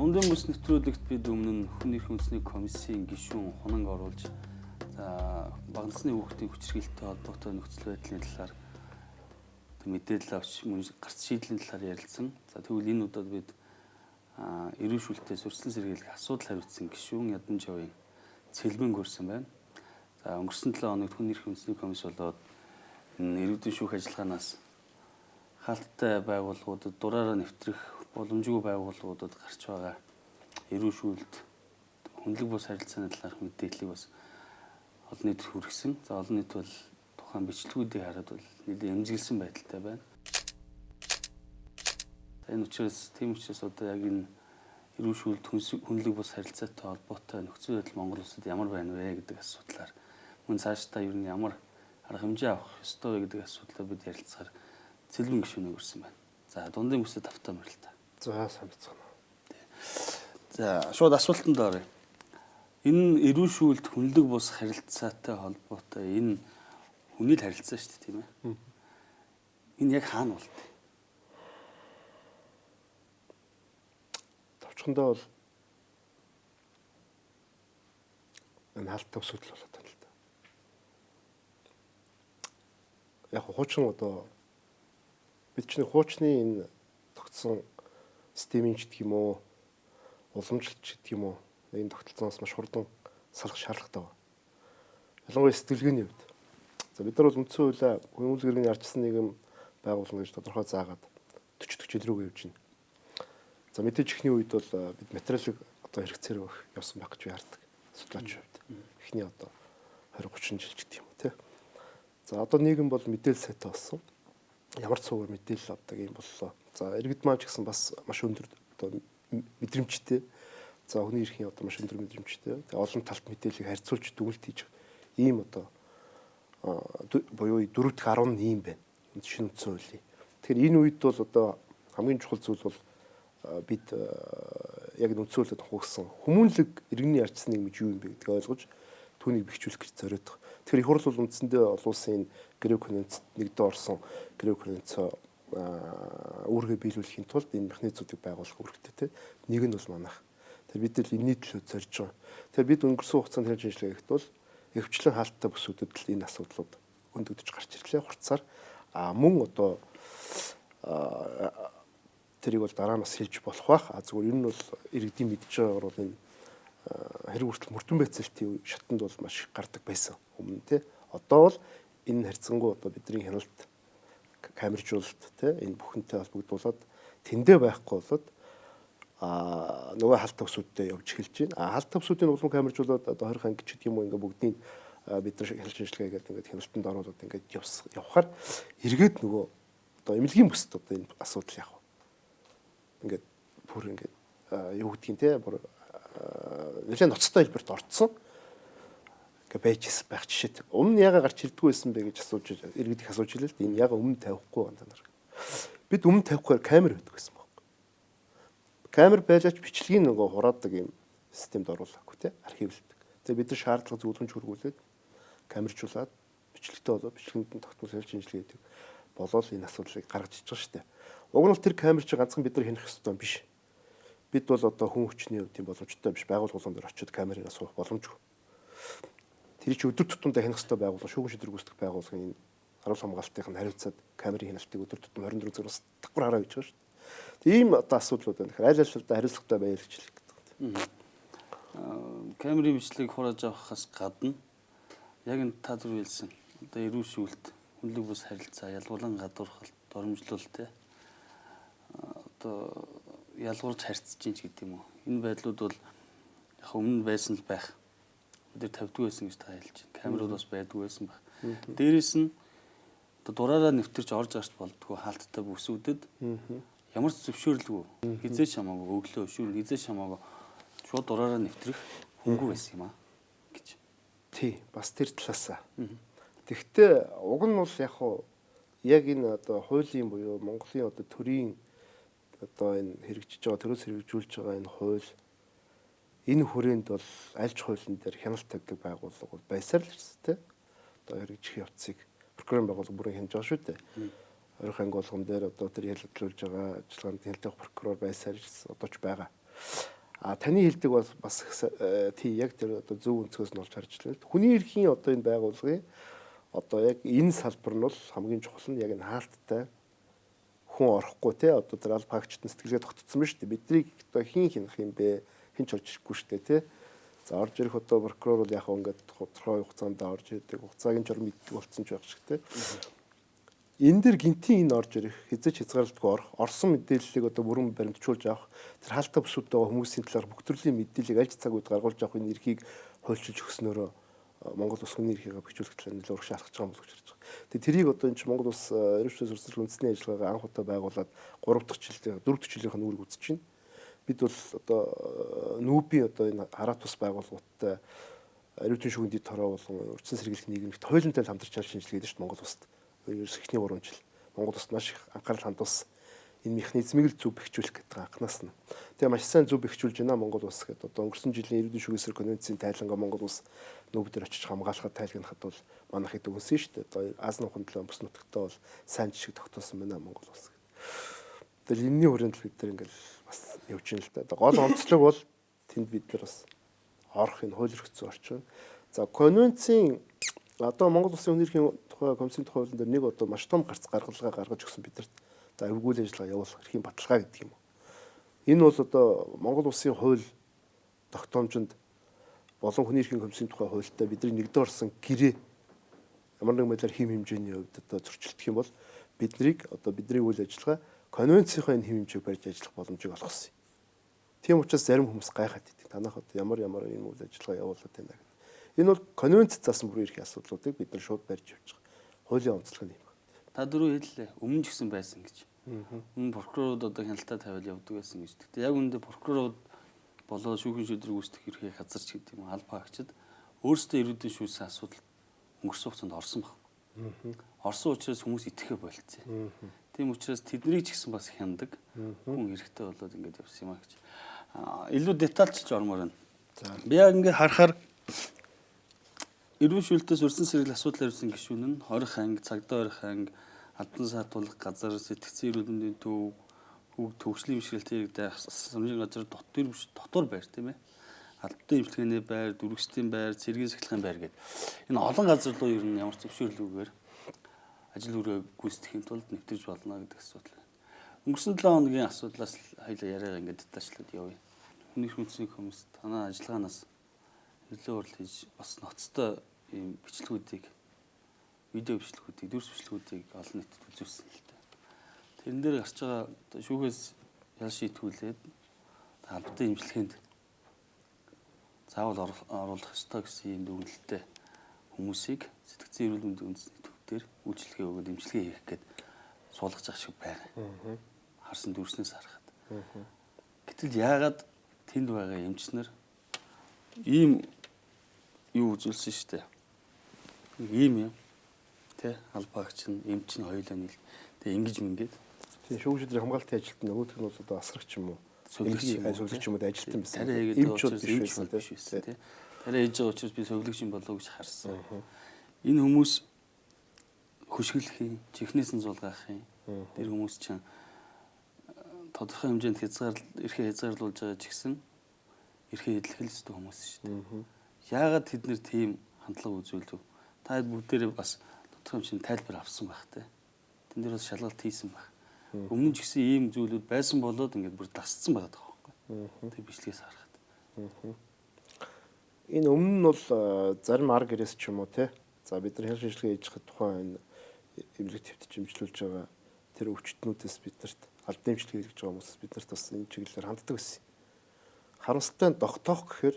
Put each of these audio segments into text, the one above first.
Дундын бүс нэвтрүүлэгт бид өмнө нь хүн эрх үндэсний комиссийн гишүүн Хунанг оруулж, за бага насны хүүхдийн хүчирхийлэлтэй холбоотой нөхцөл байдлын талаар мэдээлэл авч мөн гарц шийдлийн талаар ярилцсан. За тэгвэл энэ удаад бид эрүүл шүлтээ сүрсэн сэргийлэх асуудал хариуцсан гишүүн Ядан Жавын Цэлмэн көрсөн байна. За өнгөрсөн 7 хоногт хүн эрх үндэсний комисс болоод энэ иргэдийн шүүх ажиллагаанаас хаалттай байгууллагуудад дураараа нэвтрэх боломжгүй байгууллагуудад гарч байгаа эрүүл шүүлт хүнлэг бус харилцааны талаарх мэдээллийг бас олон нийтэд хүргэсэн. За олон нийт бол тухайн бичлэгүүдийг хараад бол нэлээд эмзэглэсэн байдалтай байна. За энэ учраас тийм учраас одоо яг энэ эрүүл шүүлт хүнлэг бус харилцаатай холбоотой нөхцөл байдал Монгол улсад ямар байна вэ гэдэг асуудлаар мөн цаашдаа ер нь ямар арга хэмжээ авах ёстой вэ гэдэг асуудлаар бид ярилцахаар Цэлмэн гишүүнийг өрсөн байна. За дундын бүсэд тавтай морилтой. За сайн бацгаана. За шууд асуултанд оръё. Энэ эрүүл шүүлт хүнлэг бус харилцаатай холбоотой энэ хүний л харилцаа шүү дээ, тийм ээ. Энэ яг хаана болд? Товчхондоо бол энэ хаалттай асуудал болоод байна л да. Яг хуучин одоо бид чинь хуучны энэ тогтсон системийн ч гэх юм уу, уламжлалт ч гэх юм уу, энэ тогтолцооноос маш хурдан салах шаардлагатай байна. Ялангуяа сэтгэлгээний хувьд. За бид нар бол үндсэн хуулиа хүмүүл гэргийн ардчсан нийгэм байгуулна гэж тодорхой заагаад 40 жил рүү явж байна. За мэдээж эхний үед бол бид материалыг одоо хэрэгцээр өгөх явсан байх гэж би хардаг. Судлаачийн хувьд. Эхний одоо 20 30 жил ч гэх юм уу, тий. За одоо нийгэм бол мэдээлэл сайтай болсон. Ямар ч цуугаар мэдээлэл авдаг юм боллоо. За иргэд маань ч гэсэн бас маш өндөр одоо мэдрэмжтэй. За хүний эрхийн одоо маш өндөр мэдрэмжтэй. Тэгээ олон талт мэдээллийг харьцуулж дүгнэлт хийж ийм одоо буюу 4 дахь 10 нь ийм байна. Шинэ үндсэн хуулийн. Тэгэхээр энэ үед бол одоо хамгийн чухал зүйл бол бид яг үндсэн хуулиуд хугсан хүмүүнлэг иргэний ярьсан нэг юу юм бэ гэдгийг ойлгож түүнийг бэхжүүлэх гэж зориод байгаа. Тэгэхээр их хурл бол үндсэндээ олон улсын энэ гэрээ конвенцэд нэгдэн орсон гэрээ конвенцоо үүргээ биелүүлэхийн тулд энэ механизмуудыг байгуулах үүрэгтэй, тийм. Нэг нь бол манайх. Тэгэхээр бид л энэний төлөө зорж байгаа. Тэгэхээр бид өнгөрсөн хугацаанд хэрэг шинжилгээ хийхэд бол өвчлэн хаалттай бүсүүдэд л энэ асуудлууд өндөгдөж гарч ирлээ хурцаар. А мөн одоо тэрийг бол дараа нь бас хэлж болох бах. А зүгээр ер нь бол иргэдийн мэдж байгаагаар бол энэ хэрэг хүртэл мөрдөн байцаалтын шатанд бол маш их гардаг байсан өмнө, тий. Одоо бол энэ харьцангуй одоо бидний хяналт камержуулалт, тий, энэ бүхэнтэй холбогдуулаад тэндээ байхгүй болоод нөгөө халт төвсүүдтэй явж эхэлж байна. А халт төвсүүдийн улам камержуулаад одоо 20 анги ч гэдэг юм уу ингээ бүгдийг бид нар хяналт шинжилгээ гэдэг ингээд хяналтанд оруулаад ингээд явхаар эргээд нөгөө одоо эмнэлгийн бүсэд одоо энэ асуудал яг ингээд бүр ингээд юу гэдгийг те бүр нэлээд ноцтой хэлбэрт орцсон ингээ байж байх жишээт. Өмнө нь яга гарч ирдгүү байсан бэ гэж асууж иргэд их асууж илээ л энэ яга өмнө тавихгүй байна та нар. Бид өмнө тавихгүйгээр камер байдаг байсан байхгүй. Камер байлаач бичлэгийг нөгөө хураадаг юм системд оруулаагүй те архивлдаг. Тэгээ бид нар шаардлага зөвлөмж хөргүүлээд камержуулаад бичлэгтэй болоод бичлэгэнд нь тогтмол хэлж шинжилгээ хийдэг болоод энэ асуудлыг гаргаж иж байгаа шүү дээ. Уг нь бол тэр камер чи ганцхан бид нар хянах ёстой юм биш. Бид бол одоо хүн хүчний хувьд тийм боломжтой биш. Байгууллагын дээр очиод камерыг асуух боломжгүй. Тэр чи өдөр тутамдаа хянах ёстой байгууллага, шүүгэн шийдвэр гүйцэтгэх байгууллагын энэ харуул хамгаалтын харилцаад камерын хяналтыг өдөр тутам 24 цаг бас давхар хараа гэж байгаа шүү дээ. Тийм одоо асуудлууд байна. Тэгэхээр аль аль талдаа хариуцлагатай байл гэж хэлэх гэдэг. Камерын бичлэгийг хурааж авахаас гадна яг энэ та түр хэлсэн одоо эрүүл шүүлт, хүнлэг бус харилцаа, ялгуулан гадуурхалт, доромжлол те одоо ялгуурч харьцаж чинь ч гэдэг юм уу. Энэ байдлууд бол яг өмнө байсан л байх. Бид тавьдгүй байсан гэж та хэлж байна. Камерууд бас байдгүй байсан байх. Дээрээс нь одоо дураараа нэвтэрч орж гарч болдгоо хаалттай бүсүүдэд ямар ч зөвшөөрлгүй хизээч хамаагүй өглөө шүүр хизээч хамаагүй шууд дураараа нэвтрэх хөнгүү байсан юм аа гэж. Тий, бас тэр талаасаа. Тэгвэл уг нь бол яг хуу яг энэ одоо хуулийн буюу Монголын одоо төрийн одоо энэ хэрэгжиж байгаа төрөөс хэрэгжүүлж байгаа энэ хууль энэ хүрээнд бол аль ч хуулийн дээр хяналт тавьдаг байгууллага бол байсаар л ирсэн тий. Одоо хэрэгжих явцыг прокурорын байгууллага бүрэн хянаж байгаа шүү дээ. Ойрхон анги болгон дээр одоо тэр хялдлуулж байгаа ажиллагаанд хяналтын прокурор байсаар ирсэн одоо ч байгаа. А таны хэлдэг бол бас тий яг тэр одоо зөв өнцгөөс нь олж харж байна. Хүний эрхийн одоо энэ байгууллагын одоо яг энэ салбар нь бол хамгийн чухал нь яг энэ хаалттай хүн орохгүй те одоо тэр аль пагчд нь сэтгэлгээ тогтцсон ба шүү дээ. Биднийг одоо хин хянах юм бэ? Хин ч орж ирэхгүй шүү дээ те. За орж ирэх одоо прокурор бол яг ингээд тодорхой хугацаанд орж ирдэг. Хугацааг нь ч мэддэг болсон ч байх шиг те. Энэ дэр гинтийн энэ орж ирэх хизээч хязгаарлалтгүй орох орсон мэдээллийг одоо бүрэн баримтжуулж авах тэр хаалттай бүсүүд байгаа хүмүүсийн талаар бүх төрлийн мэдээллийг аль ч цаг үед гаргуулж авах энэ эрхийг хуульчилж өгснөөрөө Монгол улс хүний эрхийг бэхжүүлэх талаар нэлээд урагш алхаж байгаа юм болов уу гэж харж байгаа. Тэгээ тэрийг одоо энэ чинь Монгол улс эрхчлэл сурсал үндэсний ажиллагаагаа анх удаа байгуулад 3 дахь жилдээ 4 дахь жилийнх нь үүрэг үзэж байна. Бид бол одоо нүүбийн одоо энэ хараа тус байгууллагуудтай ориутын шүүхийн дэд хороо болон урьдчилан сэргийлэх нийгэмт хойлонтой хамтарч шинжилгээ хийдэг шүү дээ Монгол улсад. Ерөөс эхний 3 жил Монгол улсад маш их анхаарал хандуулсан. Энэ механизмыг л зөв бэхжүүлэх гэдэг анхнаас нь. Тэгээ маш сайн зөв бэхжүүлж байна Монгол улс гэдэг. Одоо өнгөрсөн жилийн эрүүл шүүхийн эсрэг конвенцийн тайлангаа Монгол улс нүүб дээр очиж хамгаалахад тайлгнахад бол манайх хэд өгсөн шүү дээ. Одоо Аз нухын төлөө бүс нутагтаа бол сайн жишг тогтоосон байна Монгол улс гэдэг. Тэгэл энэний хүрээнд л бид нар ингээл бас явж байна л да. Одоо гол онцлог бол тэнд бид нар бас орох энэ хууль эрх зүйн орчин. За конвенцийн одоо Монгол улсын хүний эрхийн тухай комиссийн тухай хуулийн дээр нэг одоо маш том гарц гаргалгаа гаргаж өгсөн бидэрт. За эвгүй ажиллагаа явуулах эрхийн баталгаа гэдэг юм. Энэ бол одоо Монгол улсын хууль тогтоомжинд болон хүний эрхийн комиссийн тухай хуультай бидний нэгдээ орсон гэрээ ямар нэгэн байдлаар хэм хэмжээний хувьд одоо зөрчилдөх юм бол биднийг одоо бидний үйл ажиллагаа конвенцийнхаа энэ хэм хэмжээг барьж ажиллах боломжийг олгосон юм. Тийм учраас зарим хүмүүс гайхаад идэг. Танайх одоо ямар ямар ийм үйл ажиллагаа явуулаад байна гэдэг. Энэ бол конвенц заасан бүрийн эрхийн асуудлуудыг бид нар шууд барьж явж байгаа. Хуулийн онцлог нь юм байна. Та дөрөв хэллээ. Өмнө ч гэсэн байсан гэж. Өмнө прокурорууд одоо хяналтаа тавиал явдаг байсан гэж. Гэхдээ яг үүндээ прокурорууд болоо шүүхийн шийдвэр гүйцэтгэх эрхийг газарч гэдэг юм аль пагчд өөрсдөө ирүүдийн шүүсэн асуудал өнгөрсөн хугацаанд орсон баг. Орсон учраас хүмүүс итгэхэ болцсон. Тийм учраас тэднийг ч гэсэн бас хяндаг хүн хэрэгтэй болоод ингээд явсан юм а гэж. Илүү детальчилж ормоор байна. За би яг ингээд харахаар эрүүл шүүлтээс урьдчилан сэргийлэх асуудал хариуцсан гишүүн нь 20 анги, цагдаа 20 анги, албан саатуулах газар, сэтгцэн эрүүл мэндийн төв, хүүг төвшлийн бишрэлтийн иргэдээ асамжийн газар дотор биш дотор байр тийм ээ. Албан имчилгээний байр, дүрхсдийн байр, цэргийн сахилгын байр гэдэг. Энэ олон газар руу ер нь ямар ч зөвшөөрлгүйгээр ажил үүргээ гүйцэтгэхийн тулд нэвтэрж болно гэдэг асуудал байна. Өнгөрсөн 7 хоногийн асуудлаас хоёлаа яриагаа ингээд детальчлаад явъя. Хүний эрх үндэсний комисс танай ажиллагаанаас нэлээд урал хийж бас ноцтой ийм бичлэгүүдийг, видео бичлэгүүдийг, дүрс бичлэгүүдийг олон нийтэд үзүүлсэн л дээ. Тэрэн дээр гарч байгаа одоо шүүхээс ял шийтгүүлээд албатай имчилгээнд заавал оруулах ёстой гэсэн ийм дүгнэлттэй хүмүүсийг сэтгцэн эрүүл мэндийн үндэсний төв дээр үйлчилгээ өгөөд имчилгээ хийх гээд суулгаж байгаа шиг байна. Харсан дүрснээс харахад. Гэтэл яагаад тэнд байгаа эмчнэр ийм юу үзүүлсэн шүү дээ. Ийм юм. Тэ албаагч нь эмч нь хоёулаа нийл. Тэ ингэж мингээд. Тийм шүүх шийдвэрийн хамгаалтын ажилт нь нөгөөх нь бол одоо асрагч юм уу? Сувилагч юм уу? Сувилагч юм уу ажилтан байсан. Тариа хийгээд Эмч бол биш байсан биш байсан тий. Тариа хийж байгаа учраас би сувилагч юм болов уу гэж харсан. Энэ хүмүүс хөшиглөх юм, чихнээс нь зулгаах юм. Тэр хүмүүс чинь тодорхой хэмжээнд эрхээ хязгаарлуулж байгаа ч гэсэн эрхээ эдлэх л ёстой хүмүүс шүү дээ. Яагаад тэд нэр тийм хандлага үзүүлв? Та бүгдээрээ бас тодорхой хэмжээнд тайлбар авсан байх те. Тэн дээр бас шалгалт хийсэн байх. Өмнө нь ч гэсэн ийм зүйлүүд байсан болоод ингээд бүр дасцсан байгаа байхгүй. Тэр бичлэгээс харахад. Энэ өмнө нь бол зарим ар гэрээс ч юм уу те. За бид нар хяналт шинжилгээ хийж байхад тухайн энэ эмнэлэг твтж имжлүүлж байгаа тэр өвчтнүүдээс биднэрт албан имчилгээ хийж байгаа хүмүүс биднэрт бас энэ чиглэлээр ханддаг байсан. Харамсалтай нь тогтоох гэхээр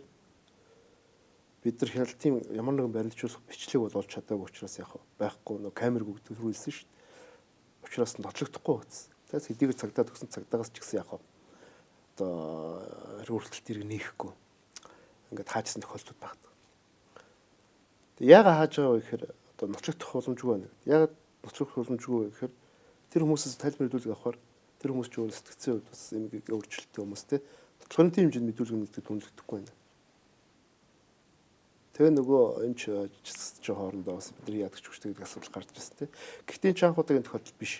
бид нар хяналтын ямар нэгэн баримтжуулах бичлэг бол олж чадаагүй учраас яг байхгүй нөө камер гүгдүүлсэн шүү дээ. Учраас нь нотлогдохгүй байсан. Тэгээс хэдийгээр цагдаа төгсөн цагдаагаас ч гэсэн яг одоо хэрэг хүртэл тэрэг нээхгүй ингээд хаажсан тохиолдлууд багт. Тэг яагаад хааж байгаа вэ гэхээр одоо нотлогдох боломжгүй байна гэдэг. Яагаад нотлогдох боломжгүй вэ гэхээр тэр хүмүүсээс тайлбар мэдүүлэг авахар тэр хүмүүс ч өөр сэтгцийн хувьд бас эмгэг өөрчлөлттэй хүмүүс те. Тодлогын хэмжээнд мэдүүлэг нэгтгэх түнлэгдэхгүй байна. Тэгээ нөгөө энэ ч ажиллаж байгаа хоорондоо бас бидний яадаг ч хүчтэй гэдэг асуудал гарч ирсэн те. Гэхдээ энэ ч анх удаагийн тохиолдол биш.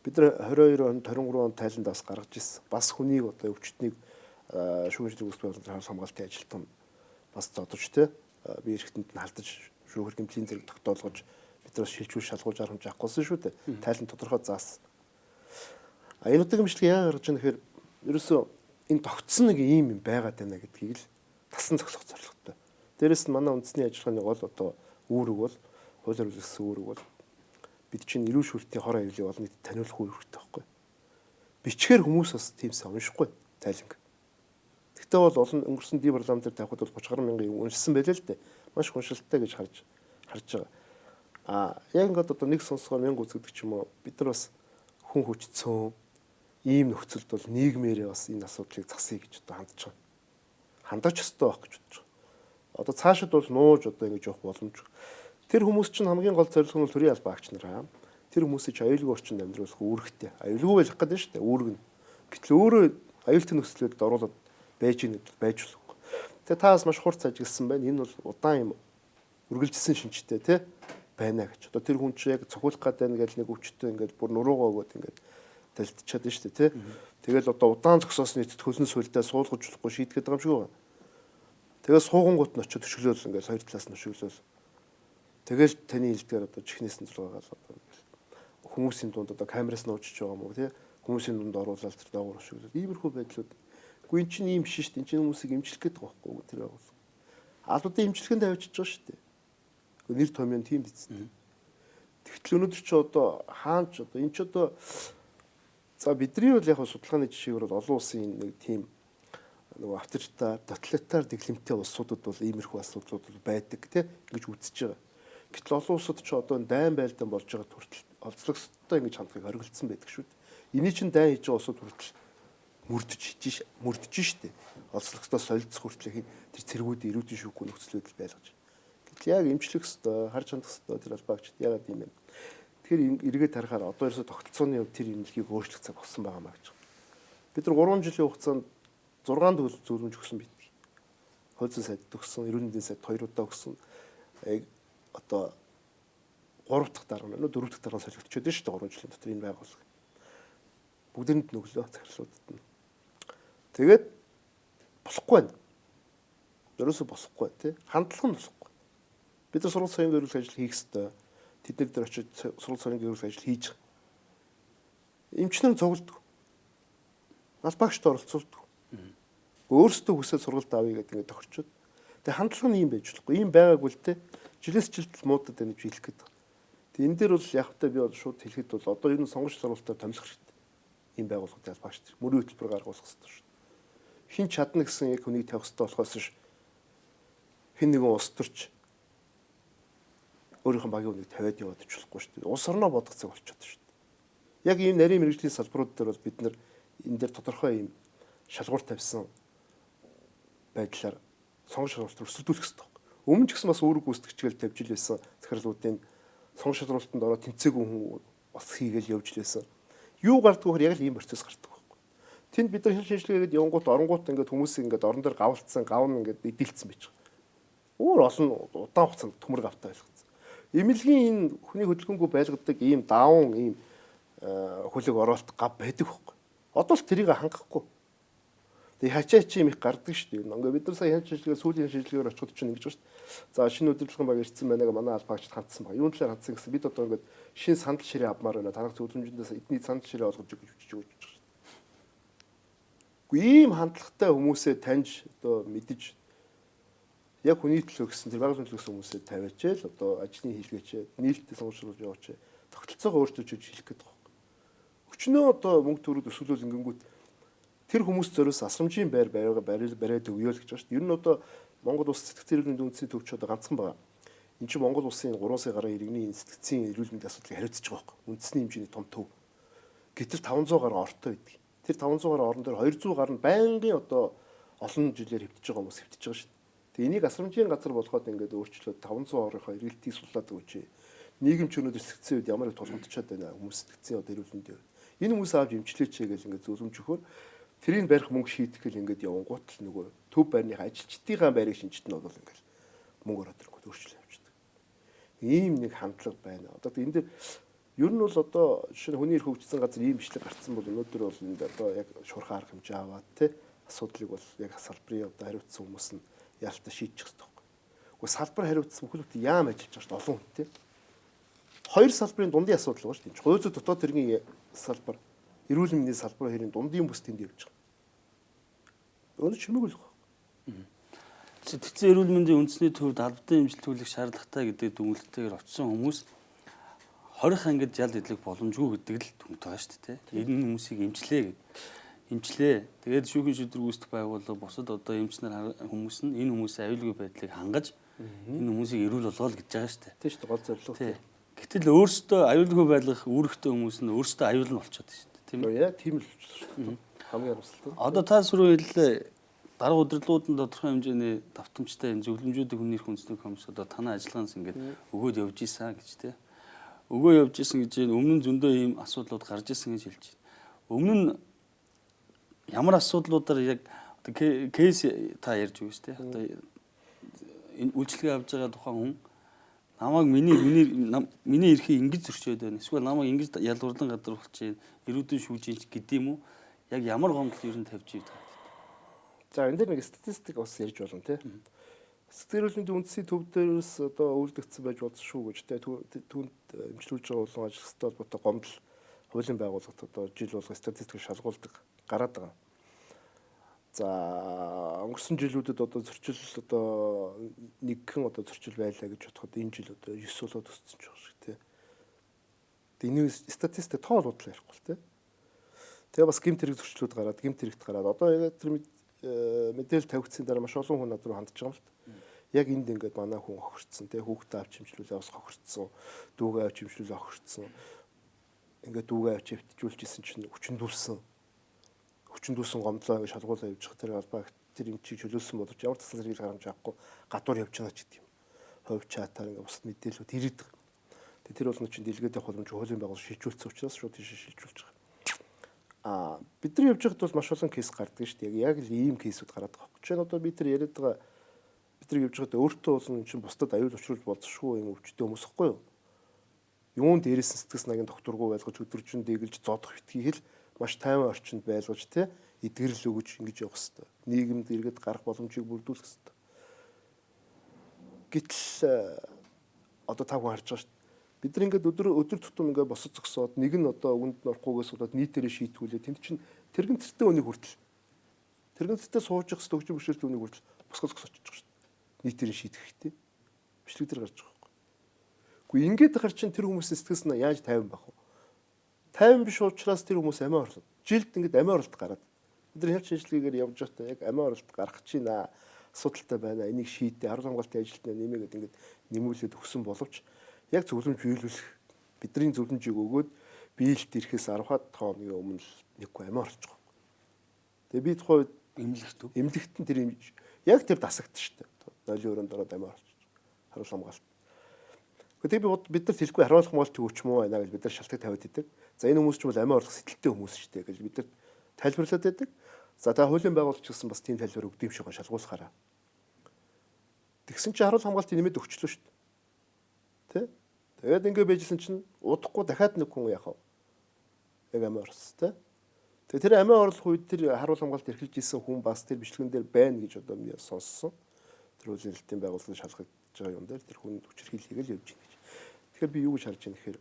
Бид нар 22 онд 23 онд тайланд бас гаргаж ирсэн. Бас хүнийг одоо өвчтнийг шүүхийн шийдвэр гүйцэтгэх байгууллагын хамгаалтын ажилтан бас зодож те бие эрхтэнд нь халдаж шүүхэр гэмтлийн зэрэг тогтоолгож бид нар шилжүүл шалгуулж арга хэмжээ авахгүйсэн шүү дээ. Тайлан тодорхой заасан. А энэ удаагийн бичлэг яа гаргаж байгаа нэхэр ерөөсөө энэ тогтсон нэг ийм юм байгаад байна гэдгийг л тасан зогсох зорилготой. Дээрэс нь манай үндэсний ажиллагааны гол одоо үүрэг бол хуулиар үлгэсэн үүрэг бол бид чинь эрүүл шүлтийн хор аюулыг олон нийтэд таниулах үүрэгтэй байхгүй. Бичгээр хүмүүс бас тиймсэн уншихгүй тайланг. Тэгтээ бол олон өнгөрсөн ди парламент дээр тавихад бол 30 гаруй мянган юм уншсан байлээ л дээ. Маш уншилттай гэж харж байгаа. А яг ингээд одоо нэг сонсгоор мянга үзэгдэх ч юм уу бид нар бас хүн хүчцэн ийм нөхцөлд бол нийгмээрээ бас энэ асуудлыг засъя гэж одоо хандж байгаа. Хандаж ёстой байх гэж бодож байгаа. Одоо цаашид бол нууж одоо ингэж явах боломж. Тэр хүмүүс чинь хамгийн гол зорилго нь бол төрийн албан агч нар. Тэр хүмүүсийг ч аюулгүй орчинд амьдруулах үүрэгтэй. Аюулгүй байх гэдэг нь шүү дээ. Үүрэг нь. Гэтэл өөрөө аюултай нөхцөлөд оруулаад байж гин гэдэг байж болохгүй. Тэгээ та бас маш хурц ажигласан байна. Энэ бол удаан юм үргэлжилсэн шинжтэй тий байна гэж. Одоо тэр хүн чинь яг цохиулах гээд байна гэж нэг өвчтөй ингээд бүр нуруугаа өгөөд ингээд талдчихад байна шүү дээ тий. Тэгэл одоо удаан зогсоосны хөлн сүлдээ суулгаж болохгүй шийдгээд байгаа юм шиг байна. Тэгэл суугангууд нь очиод өшөглөөл ингээд хоёр талаас нь өшөглөөл. Тэгэл таны хэлдгээр одоо чихнээс нь зургаагаал одоо ингээл хүмүүсийн дунд одоо камераас нь уужиж байгаа юм уу тий хүмүүсийн дунд оруулаад тэр доогуур өшөглөөл. Иймэрхүү байдлууд. Үгүй эн чинь ийм биш шүү дээ. Эн чинь хүмүүсийг эмчлэх гээд байгаа байхгүй тэр байгууллага. Албадын эмчилгээнд авчиж байгаа шүү дээ. Нэр томьёо нь тийм биз дээ. Тэгтэл өнөөдөр чи одоо хаанч одоо эн чи одоо за бидний бол яг судалгааны жишээгээр бол олон улсын нэг тийм нөгөө авторитар, тоталитар дэглэмтэй улсуудад бол иймэрхүү асуудлууд бол байдаг тий ингэж үзэж байгаа. Гэтэл олон улсууд ч одоо дайн байлдаан болж байгаа хүртэл олзлогстой ингэж хандахыг хориглосон байдаг шүү дээ. Эний чинь дайн хийж байгаа улсууд хүртэл мөрдөж штэ. Олзлогстой солилцох хүртэл тэр цэргүүд эрүүдэн шүүхгүй нөхцлүүд л байлгаж. Гэтэл яг эмчлэх ёстой, харж хандах ёстой тэр албаагчд ягаад юм бэ? Тэгэхээр эргээд харахаар одоо ерөөсө тогтолцооны хувьд тэр эмнэлгийг өөрчлөх цаг болсон байгаа маа гэж. Бид нар 3 жилийн хугацаанд 6 зөвлөмж өгсөн бид. Хууль зүйн сайд өгсөн, эрүүл мэндийн сайд 2 удаа өгсөн. Яг одоо 3 дахь дарга нь 4 дахь дарга солигдчиход байна шүү дээ 3 жилийн дотор энэ байгууллага. Бүгдэнд нүглөө захирлуудад нь. Тэгээд болохгүй байна. Ерөөсө болохгүй тий. Хандлага нь болохгүй. Бид нар сургууль соёлын гэрүүлэх ажил хийх ёстой. Тэд нар дээр очиж сургууль соёлын гэрүүлэх ажил хийж байгаа. Эмчнэр цугладаг. Албаагчд оролцуулдаг. Өөрсдөө хүсэл сургалт авъя гэдэг ингээд тохирчод. Тэгээ хандлага нь ийм байж болохгүй. Ийм байгаагүй л те. Жилээс жилд муудад байна гэж хэлэх гээд байна. Тэгээ энэ дээр бол яг та би бол шууд хэлэхэд бол одоо ер нь сонгож шалруултаар томилох хэрэгтэй. Ийм байгууллагад албаагчд мөрийн хөтөлбөр гаргуулах хэрэгтэй шүү. Хин чадна гэсэн яг хүнийг тавих хэрэгтэй болохоос ш хин нэгэн улс төрч өөрийнхөө багийн хүнийг тавиад яваад очихлохгүй шүү дээ. Улс орноо бодох цаг болчиход шүү дээ. Яг ийм нарийн мэрэгжлийн салбарууд дээр бол бид нар энэ дээр тодорхой ийм шалгуур тавьсан байдлаар сонгож шалгуулт өрсөлдүүлэх хэрэгтэй. Өмнө ч гэсэн бас үүрэг гүйцэтгэгчгээл тавьж ил байсан захирлуудын сонгож шалгуултанд ороод тэнцээгүй хүн бас хийгээл явж л байсан. Юу гардг вэ гэхээр яг л ийм процесс гардаг байхгүй. Тэнд бид нар хэл шинжилгээгээд явангууд оронгууд ингээд хүмүүсийг ингээд орон дээр гавлцсан, гавн ингээд эдэлцсэн байж байгаа. Өөр олон удаан хугацаанд төмөр гавтай байлгацсан. Эмнэлгийн энэ хүний хөдөлгөөнгүй байлгадаг ийм даавн ийм хөлөг оролт гав байдаг байхгүй. Одоо л тэрийг хангахгүй. Тэгээ хачаа чи юм их гардаг шүү дээ. Ингээ бид нар сая хян шинжилгээ сүүлийн шинжилгээгээр очиход чинь ингэж байгаа шүү дээ. За шинэ удирдлагын баг ирсэн байна га манай албаагчд хандсан баг. Юун талаар хандсан гэсэн бид одоо ингээд шинэ сандал ширээ авмаар байна. Танах зөвлөмжөндөөс эдний сандал ширээ олгож өгч өгч байгаа шүү дээ. Үгүй ийм хандлагатай хүмүүсээ таньж одоо мэдэж яг хүний төлөө гэсэн тэр байгууллагын төлөө гэсэн хүмүүсээ тавиач л одоо ажлын хийлгээч нийлэлтэй сонгуулж яваач тогтолцоогоо өөрчилж хэлэх гээд байгаа юм. Өчнөө одоо мөнгө төрүүд өсвөлөл ингэнгүүт тэр хүмүүс зориулсан асрамжийн байр бариад өгье л гэж байгаа шүү дээ. Ер нь одоо Монгол улс сэтгцэн эрүүл мэндийн үндэсний төвч одоо ганцхан байгаа. Энд чинь Монгол улсын 3 сая гаруй иргэний сэтгцийн эрүүл мэндийн асуудлыг хариуцж байгаа байхгүй. Үндэсний хэмжээний том төв. Гэтэл 500 гаруй ортой байдаг. Тэр 500 гаруй орон дээр 200 гаруй нь байнгын одоо олон жилээр хэвтэж байгаа хүмүүс хэвтэж байгаа шүү дээ. Тэгээ энийг асрамжийн газар болгоод ингээд өөрчлөөд 500 орынхоо эргэлтийг суллаад өгөөч. Нийгэм ч өнөөдөр сэтгцэн үед ямар их тулгамдчаад байна хүмүүс сэтгцэн одоо эрүүл мэндийн. Энэ хүмүүс авч эмчлээч гэж ингээд зөвлөмж өгөхөөр тэрийг барих мөнгө шийдэх гэл ингээд явангуут л нөгөө төв байрных ажилчдынхаа байрыг шинжит нь бол ингээд мөнгө ороод ирэнгүүт өөрчлөлт явчихдаг. Ийм нэг хандлага байна. Одоо энэ дээр ер нь бол одоо жишээ нь хүний эрх хөгжсөн газар ийм бичлэг гарцсан бол өнөөдөр бол энд одоо яг шуурхай арга хэмжээ аваад те асуудлыг бол яг салбарын одоо хариуцсан хүмүүс нь яалтаа шийдчих хэрэгтэй байхгүй. Гэхдээ салбар хариуцсан бүхэл бүтэн яам ажиллаж байгаа шүү дээ олон хүнтэй. Хоёр салбарын дундын асуудал байгаа шүү дээ. Хууль зүйн дотоод хэргийн салбар, эрүүл мэндийн салбар хоёрын дундын бүс тэнд явж байгаа. Өнөө чимээгүй л байна. Сэтгцэн эрүүл мэндийн үндэсний төвд албатай эмчилтүүлэх шаардлагатай гэдэг дүгнэлтээр очсон хүмүүс 20 ангид ял идлэх боломжгүй гэдэг л дүгнэлт байгаа шүү дээ. Энэ хүмүүсийг эмчлээ гэд. Эмчлээ. Тэгээд шүүхийн шийдвэр гүйцэтгэх байгууллага бусад одоо эмч нар хүмүүс нь энэ хүмүүсийн аюулгүй байдлыг хангаж энэ хүмүүсийг эрүүл болгоол гэж байгаа шүү дээ. Тийм шүү дээ, гол зорилго. Гэтэл өөрсдөө аюулгүй байлгах үүрэгтэй хүмүүс нь өөрсдөө аюул нь болчиход байна шүү дээ. Тийм үү? Яг тийм л болчихлоо шүү дээ. Хамгийн харамсалтай. Одоо та сөрөг хэллээ. Дарга удирдлагууд нь тодорхой хэмжээний давтамжтай энэ зөвлөмжүүдийг хүний эрх үндэсний комисс одоо танай ажиллагаанаас ингээд өгөөд явж исэн гэж тэ. Өгөө явж исэн гэж энэ өмнө нь зөндөө ийм асуудлууд гарч исэн гэж хэлж байна. Өмнө нь ямар асуудлуудаар яг одоо кейс та ярьж өгөөс тэ. Одоо энэ үйлчилгээ авж байгаа тухайн хүн намайг миний эрхийг ингэж зөрчөөд байна. Эсвэл намайг ингэж ялварлан гадруулж байна. Эрүүдэн шүүж ийн гэдэг юм уу? Яг ямар гомдол ер нь тавьж ив та? За энэ дээр нэг статистик бас ярьж болно тий. Сэтгэл зүйн үндэсний төв дээрээс одоо үйлдэгдсэн байж болно шүү гэж тий. Түүнд эмчлүүлж байгаа болон ажиллах холбоотой гомдол хуулийн байгууллагт одоо жил болго статистик шалгуулдаг гараад байгаа. За өнгөрсөн жилүүдэд одоо зөрчил одоо нэгхэн одоо зөрчил байлаа гэж бодоход энэ жил одоо 9 болоод өссөн ч байх шиг тий. Энэ статистик тоол бодлоо ярихгүй л тий. Тэгээ бас гэмт хэрэг зөрчлүүд гараад гэмт хэрэгт гараад одоо яг тэр мэдээлэл тавигдсан дараа маш олон хүн над руу хандж байгаа юм л та. Яг энд ингээд манай хүн хохирцсон тий, хүүхдээ авч хэмжлүүлээ бас хохирцсон, дүүгээ авч хэмжлүүлээ хохирцсон. Ингээд дүүгээ авч хэвтжүүлчихсэн чинь хүчндүүлсэн гомдлоо ингээд шалгуулаа явж байгаа тэр албаа тэр эмчийг чөлөөлсөн боловч ямар тасал зэрэг гарамж авахгүй гадуур явж байгаа ч гэдэг юм. Хувь чатаар ингээд бусад мэдээлэлүүд ирээд байгаа. Тэгээ тэр болгоно чинь дэлгээд явах боломж хуулийн байгууллага шилжүүлсэн учраас шууд тийш шилжүүлж байгаа. Бид нар явж байхад бол маш олон кейс гардаг шүү дээ. Яг л ийм кейсүүд гараад байгаа байхгүй. Жишээ нь одоо би тэр яриад байгаа бид нар явж байхад өөртөө болон чинь бусдад аюул учруулж болзошгүй юм өвчтөй хүмүүс ихгүй юу? Юун дээрээс нь сэтгэл санаагийн докторгүй байлгаж өдөржин дэглэж зодох битгий хэл маш тайван орчинд байлгаж те эдгэрэл өгөж ингэж явах хэвээр. Нийгэмд иргэд гарах боломжийг бүрдүүлэх хэвээр. Гэтэл одоо та хүн харж байгаа шүү дээ. Бид нар ингээд өдөр тутам ингээд босож зогсоод нэг нь одоо өгөнд нь орохгүйгээс болоод нийтээрээ шийтгүүлээ. Тэнд чинь тэрэгэн цэртэй үнийг хүртэл тэрэгэн цэртэй сууж явах хэвээр хөгжим бэрхшээлтэй үнийг хүртэл босгоо зогсоочж байгаа шүү дээ. Нийтээрээ шийдэх хэрэгтэй. Бичлэг дээр гарч байгаа байхгүй. Гэхдээ ингээд хар чинь тэр хүмүүсийн сэтгэл санаа яаж тайван байх вэ? Тайван биш учраас тэр хүмүүс амиа орлоо. Жилд ингээд амиа оролт гараад. Бид нар хялч шинжилгээгээр явж байхдаа яг амиа оролт гаргах чинь асуудалтай байна. Энийг шийдээ, харуул хамгаалтын ажилтнаа нэмээгээд ингээд нэмүүлээд өгсөн боловч яг зөвлөмж биелүүлэх бидний зөвлөмжийг өгөөд биелэлт ирэхээс 10 хоногийн өмнө л нэггүй амиа орлож байгаа. Тэгээ би тухайн үед эмнэлэгт үү? Эмнэлэгт нь тэр яг тэр дасагдсан шүү дээ. Нойлын өрөөнд ороод амиа орлож. Харуул хамгаалт. Тэгээ бид нар хэлэхгүй харуул хамгаалт өгч муу байна гэж бид нар шалтгаан тавиад идэг. За энэ хүмүүс ч бол амиа орлох сэтэлтэй хүмүүс шүү дээ гэж бид нар тайлбарлаад байдаг. За та хуулийн байгууллагч гэсэн бас тийм тайлбар өгдөг юм шиг шалгуулахаараа. Тэгсэн чинь харуул хамгаалтын нэмэд өгчлөө шүү дээ. Тэ? Тэгээд ингээ байжсэн чинь удахгүй дахиад нэг хүн яхав. Яг амиа орлсон тэ. Тэгээд тэр амиа орлох үед тэр харуул хамгаалт эрхэлж исэн хүн бас тэр бичлэгэн дээр байна гэж одоо би сонссон. Тэр хуулийн хэлтийн байгууллагын шалгагдж байгаа юм дээр тэр хүн хүчирхийлэл хийгээл явж байна гэж. Тэгэхээр би юу гэж харж байна гэхээр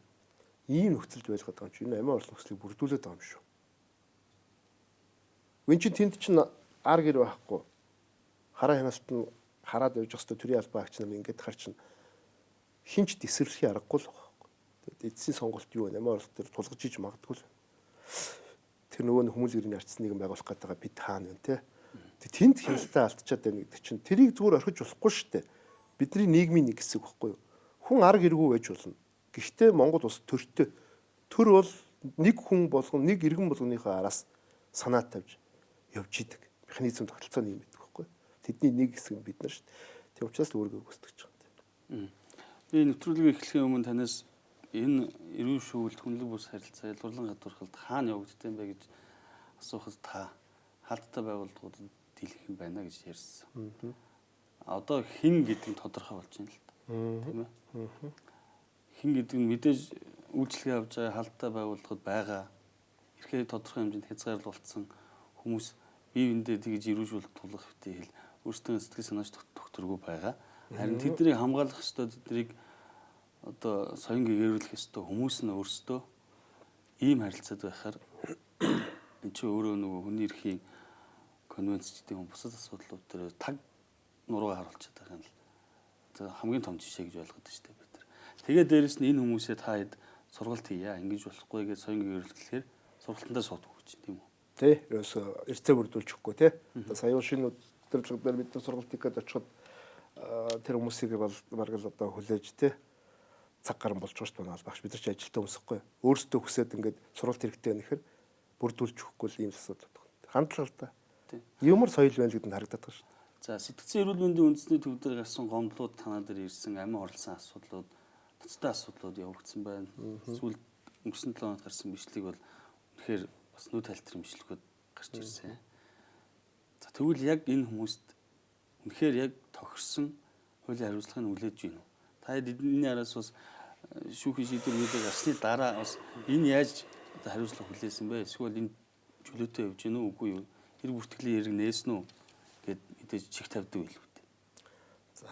ийм нөхцөлд байлгаад байгаа юм чи энэ амиа орлох нөхцөлийг бүрдүүлээд байгаа юм шүү. Үн чинь тэнд чинь ар гэр байхгүй. Хараа хяналт нь хараад явж байгаа хэвээр төрийн албан агч нар ингээд хар чинь хинч тэсвэрлэхийн аргагүй л байгаа байхгүй. Тэгээд эцсийн сонголт юу вэ? Амиа орлох дээр тулгаж иж магадгүй л. Тэр нөгөө хүмүүл гэрний арчс нэгэн байгуулах гэдэг байгаа бид хаана вэ те? Тэнд хяналтаа алдчихад байна гэдэг чинь тэрийг зүгээр орхиж болохгүй шүү дээ. Бидний нийгмийн нэг хэсэг байхгүй юу? Хүн арга хэрэггүй байж болно. Гэхдээ Монгол улс төртөө. Төр бол нэг хүн болгон нэг иргэн болгоныхоо араас санаа тавьж явж идэг. Механизм тогтолцоо нэг юм байдаг байхгүй юу? Тэдний нэг хэсэг нь бид нар шүү дээ. Тийм учраас л үүргээ гүйцэтгэж байгаа юм. Би нэвтрүүлгийг эхлэхийн өмнө танаас энэ эрүүл шүүлт, хүнлэг бус харилцаа, ялгуурлан гадуурхалд хаана явагддаг юм бэ гэж асуухад та хаалттай байгууллагуудад дийлэх юм байна гэж ярьсан. Одоо хэн гэдэг нь тодорхой болж байна л та. Тийм ээ. Хэн гэдэг нь мэдээж үйлчилгээ авж байгаа хаалттай байгууллагууд байгаа. Эрхээ тодорхой хэмжээнд хязгаарлалцсан хүмүүс Бие биендээ тэгж ирүүшүүлэлт тулах хэвтэй хэл өөрсдөө сэтгэл санаач докторгүй байгаа. Харин тэднийг хамгаалах ёстой, тэднийг одоо соён гэгэрүүлэх ёстой хүмүүс нь өөрсдөө ийм харилцаад байхаар энэ чинь өөрөө нөгөө хүний эрхийн конвенц гэдэг юм бусад асуудлууд дээр таг нуруугаа харуулчихад байгаа юм л хамгийн том жишээ гэж ойлгоод байна шүү дээ бид нар. Тэгээд дээрэс нь энэ хүмүүсээ та хэд сургалт хийя, ингэж болохгүй гэж соён гэгэрүүлэхээр сургалтандаа суудаг гэж тийм үү? Тий, ерөөсөө эрцээ бүрдүүлж өгөхгүй тий. Одоо сая шинэ удирдлага дээр бид нар сургалт хийх гээд очиход тэр хүмүүсийг бол бараг л одоо хүлээж тий цаг гарan болж байгаа шүү дээ багш бид нар ч ажилтаа өмсөхгүй. Өөрсдөө хүсээд ингээд сургалт хэрэгтэй байна гэхээр бүрдүүлж өгөхгүй л ийм асуудал байна. Хандлага л та. Юмор соёл байна гэдэг нь харагдаад байгаа шүү дээ. За сэтгцэн эрүүл мэндийн үндэсний төв дээр гарсан гомдлууд танаа дээр ирсэн амин хорлсон асуудлууд, ноцтой асуудлууд явагдсан байна. Сүүлд өнгөрсөн 7 хоногт гарсан бичлэг бол үнэхээр бас нүд халтар бичлэгүүд гарч ирсэн. За тэгвэл яг энэ хүмүүст үнэхээр яг тохирсон хуулийн хариуцлагыг хүлээж байна уу? Та эдний араас бас шүүхийн шийдвэр мэдээ гарсны дараа бас энэ яаж одоо хариуцлага хүлээсэн бэ? Эсвэл энэ чөлөөтэй явж гэнэ үү үгүй юу? Хэрэг бүртгэлийн хэрэг нээсэн үү гэд мэдээж чих тавьдаг байлгүй дээ. За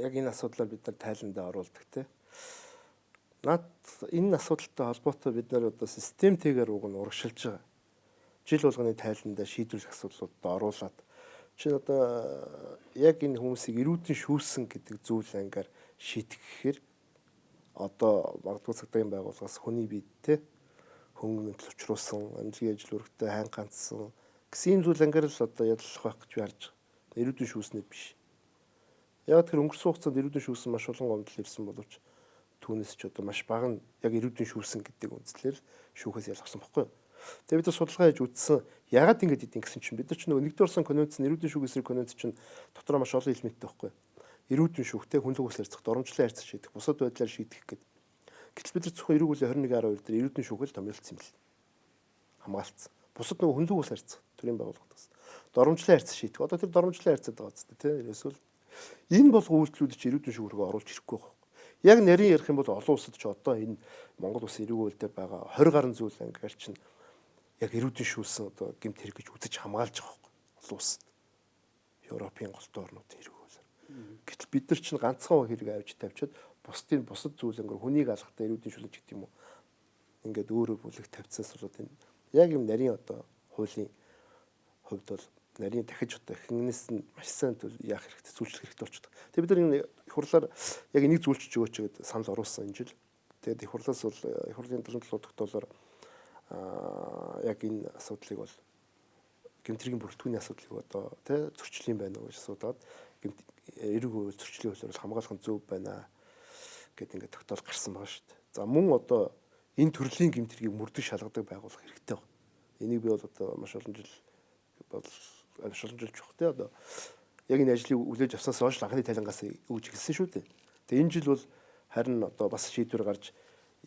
яг энэ асуудлаар бид нар тайландаа оруулдаг те. Наад энэ асуудалтай холбоотой бид нар одоо системтэйгээр уг нь урагшилж байгаа. Жил болгоны тайландаа шийдвэрлэх асуудлуудад оруулаад чинь одоо яг энэ хүмүүсийг эрүүдэн шүүсэн гэдэг зүйл ангаар шийдэх гэхээр одоо магадгүй цагдаагийн байгууллагаас хүний бие те хөнгөн учруулсан, амжилтын ажил үүрэгтэй сайн ганцсан гэсэн юм зүйл ангаар л одоо яллах байх гэж би харж байгаа. Эрүүдэн шүүснээр биш. Яг тэр өнгөрсөн хугацаанд эрүүдэн шүүсэн маш олон гомдол ирсэн боловч түүнээс ч одоо маш бага нь яг эрүүдэн шүүсэн гэдэг үндслээр шүүхээс ялгсан бохгүй. Тэгээ бид нар судалгаа хийж үзсэн ягаад ингэж идэв гэсэн чинь бид нар ч нөгөө нэгдүгээр орсон конвенц нь эрүүдэн шүүх эсрэг конвенц чинь дотроо маш олон элементтэй байхгүй. Эрүүдэн шүүхтэй хүнлэг ус харьцах, доромжлон харьцах шийдэх, бусад байдлаар шийдэх гэдэг. Гэтэл бид нар зөвхөн эрүүг үлийн 21.2 дээр эрүүдэн шүүхэл томьёолцсон юм бэл. Хамгаалцсан. Бусад нөгөө хүнлэг ус харьцах төрийн байгууллагаас доромжлон харьцах шийдэх. Одоо тэр доромжлон харьцаад байгаа зү тэ. Ерөөсөө энэ болго үйлдэлүүд чи эрүүдэн шүүх рүү оруулж ирэхгүй байхгүй. Яг нарийн ярих юм бол олон улсад ч одоо энэ Монгол улсын эрүүг үйл дээр байгаа 20 гаруй зүйл ангаар чинь яг эрүүдэн шүүсэн одоо гэмт хэрэг гэж үзэж хамгаалж байгаа байхгүй. Олон улсад. Европын голтон орнуудын эрүүг үйлээр. Гэтэл бид нар чинь ганцхан хэрэг авч тавьчаад бусдын бусад зүйл ангаар хүнийг алгахтаа эрүүдэн шүүлж гэдэг юм уу. Ингээд өөрөө бүлэг тавьцаас болоод энэ яг юм нарийн одоо хуулийн хувьд бол нарийн дахиж одоо хинээс нь маш сайн яах хэрэгтэй, зүйлчлэх хэрэгтэй болчихдог. Тэгээ бид нар энэ их хурлаар яг энийг зүйлчиж өгөөч гэд санал оруулсан энэ жил. Тэгээд их хурлаас бол их хурлын 77 тогтоолоор яг энэ асуудлыг бол гэмт хэргийн бүрэлдэхүүний асуудлыг одоо тий зөрчлийн байна уу гэж асуудаад гэмт эрэг хууль зөрчлийн хуулиар бол хамгаалах нь зөв байна гэд ингээд тогтоол гарсан байгаа шүү дээ. За мөн одоо энэ төрлийн гэмт хэргийг мөрдөж шалгадаг байгууллага хэрэгтэй байна. Энийг би бол одоо маш олон жил бол маш олон жил чухал тий одоо яг энэ ажлыг хүлээж авснаас хойш анхны тайлангаас өгж эхэлсэн шүү дээ. Тэгээ энэ жил бол харин одоо бас шийдвэр гарч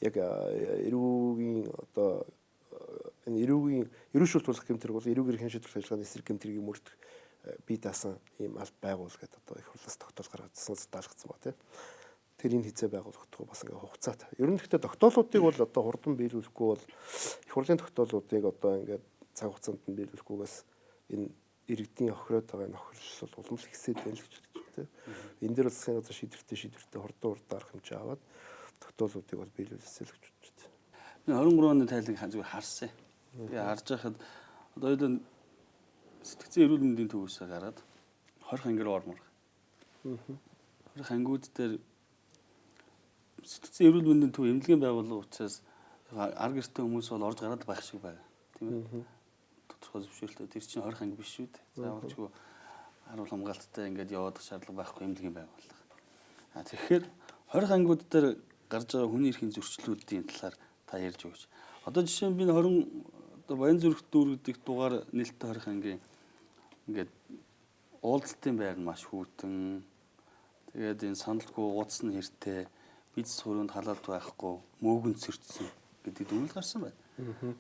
яг эрүүгийн одоо энэ эрүүгийн эрүүшүүлт болох гэмт хэрэг бол эрүүгээр хэн шийдвэрлэх ажиллагааны эсрэг гэмт хэргийг мөрдөх бие даасан ийм аль байгуул гэдэг одоо их хурлаас тогтоол гаргажсан даалгацсан ба тий. Тэр энэ хизээ байгуулагдах бас ингээ хугацаатай. Ер нь гэхдээ тогтоолуудыг бол одоо хурдан биелүүлэхгүй бол их хурлын тогтоолуудыг одоо ингээд цаг хугацаанд нь биелүүлэхгүйгээс энэ иргэдийн охироод байгаа энэ охирлол бол улам л ихсээд байна л гэж бодож байна тий. Энэ дээр бол засгийн газар шийдвэртэй хурдан арга хэмжээ аваад тогтоолуудыг бол биелүүлээсэй л гэж бодож байна. Би 23 оны тайланг зүгээр харсан. Би харж байхад одоо хоёул сэтгцэн эрүүл мэндийн төвөөсөө гараад 20 анги руу ормоор. 20 ангиуд дээр сэтгцэн эрүүл мэндийн төв эмнэлгийн байгууллага учраас ар гэртэй хүмүүс бол орж гараад байх шиг байна. Тийм ээ. Тодорхой зөвшөөрөлтэй тэр чинь 20 анги биш шүү дээ. Заавалчгүй харуул хамгаалттай ингээд яваад шаардлага байхгүй эмнэлгийн байгууллага. А тэгэхээр 20 ангиуд дээр гарч байгаа хүний эрхийн зөрчлүүдийн талаар та ярьж өгөөч. Одоо жишээ нь би 20 одоо Баян зүрх дүүр гэдэг дугаар нээлттэй 20 ангийн ингээд уулзалтын байр нь маш хүйтэн. Тэгээд энэ сандалгүй ууц нь хэртэй, бизнес хүрээнд халаалт байхгүй, мөөгөн цэрцсэн гэдэг дүгнэлт гарсан байна.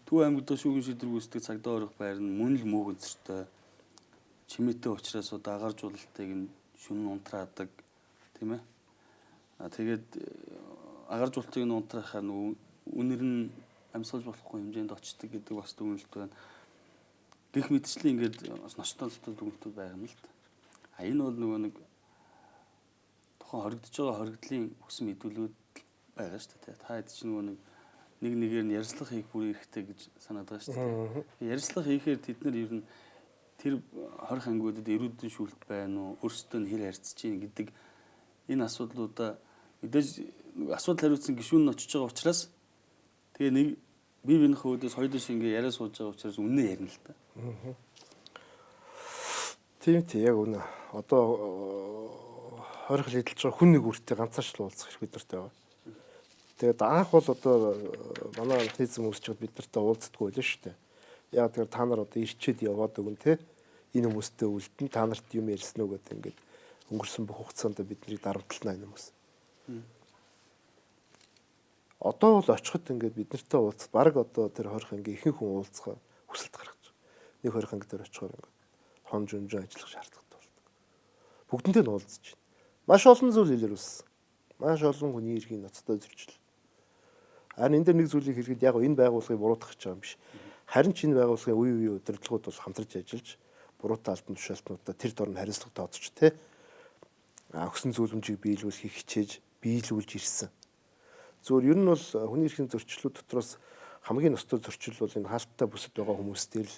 Төв аймагт шүүхийн шийдвэр гүйцэтгэх цагдаа орох байр нь мөн л мөөгөн цэртэй. Чимээтэй учраас одоо агаржуулалтыг нь шүнэн унтраадаг, тийм ээ. А тэгээд агаржуулалтыг нь унтраахаар нөгөө үнэр нь амьсгалж болохгүй хэмжээнд очдог гэдэг бас дүгнэлт байна. Гэх мэтчлэн ингээд бас ностой дүгнэлтүүд байгаа юм л та. А энэ бол нөгөө нэг тухайн хоригдож байгаа хоригдлын өгсөн мэдүүлгүүд байгаа шүү дээ. Та хэд ч нөгөө нэг нэг нэгээр нь ярьцлага хийх бүр эрхтэй гэж санаад байгаа шүү дээ. Ярьцлага хийхээр тэд нар ер нь тэр 20 ангиудад эрүүдэн шүүлт байна уу, өөрсдөө нь хэр харьцаж чинь гэдэг энэ асуудлуудаа мэдээж асуудал хариуцсан гишүүн нь очиж байгаа учраас тэгээ нэг бие биенийхээ өөдөөс хоёр дэш ингээ яриа сууж байгаа учраас үннээ ярина л та. Тийм тийм яг үнэ. Одоо 20 хил эдэлж байгаа хүн нэг үртээ ганцаарч л уулзах хэрэг бидэрт байгаа. Тэгээд анх бол одоо манай механизм үүсчихэд бид нартай уулздаггүй байлаа шүү дээ. Яг тэгэхээр та нар одоо ирчээд яваад өгөн те энэ хүмүүстэй үлдэн та нарт юм ярьсан уу гэдэг ингээд өнгөрсөн бүх хугацаанд биднийг дарамтлана энэ хүмүүс. Одоо бол очиход ингээд бид нартай уулзах баг одоо тэр 20 анги ихэнх хүн уулзах хүсэлт гаргаж байгаа. Нэг 20 анги дээр очихоор ингээд хон жүнжин ажиллах шаардлагатай болдог. Бүгдэнтэй нь уулзаж байна. Маш олон зүйл илэрүүлсэн. Маш олон хүний эрхийн ноцтой зөрчил. Харин энэ дээр нэг зүйлийг хэлэхэд яг энэ байгууллагыг буруутгах гэж байгаа юм биш. Харин ч энэ байгууллагын үе үеийн удирдлагууд бол хамтарч ажиллаж буруутай албан тушаалтнуудаа тэр дор нь хариуцлага тооцож те өгсөн зөвлөмжийг биелүүлэхийг хичээж биелүүлж ирсэн. Зүгээр ер нь бол хүний эрхийн зөрчлүүд дотроос хамгийн ностой зөрчил бол энэ хаалттай бүсэд байгаа хүмүүстэй л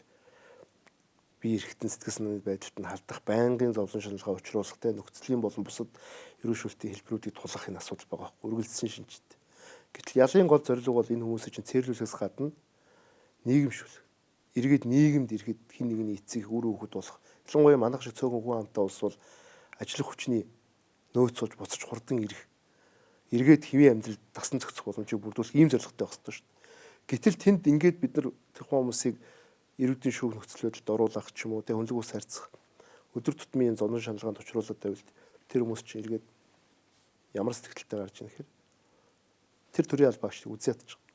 бие эрхтэн сэтгэл санааны байдалд нь халдах байнгын зовлон шаналгаа учруулах те нөхцөлийн болон бусад ерөөшүүлтийн хэлбэрүүдийг тулах энэ асуудал байгаа байхгүй үргэлжлсэн шинжтэй. Гэтэл ялын гол зорилго бол энэ хүмүүсийг чинь цэрлүүлэхээс гадна нийгэмшүүлэх. Эргээд нийгэмд ирэхэд хин нэгний эцэг үр хүүхэд болох. Ялангуяа манайх шиг цөөхөн хүн амтай улс бол ажиллах хүчний нөөц сууж буцаж хурдан ирэх. Эргээд хэвийн амьдрал дасан зохицох боломжийг бүрдүүлэх ийм зорилготой байх ёстой шүү дээ. Гэтэл тэнд ингээд бид нар тэр хүмүүсийг эрүүдийн шүүх нөхцөл байдалд оруулах ч юм уу, тэ хөндлөг ус харьцах өдөр тутмын зовлон шаналгаанд учруулаад байвал тэр хүмүүс чинь эргээд ямар сэтгэлтэй гарч ийн гэхээр тэр төрийн албаа шүү үзэн ядаж байгаа.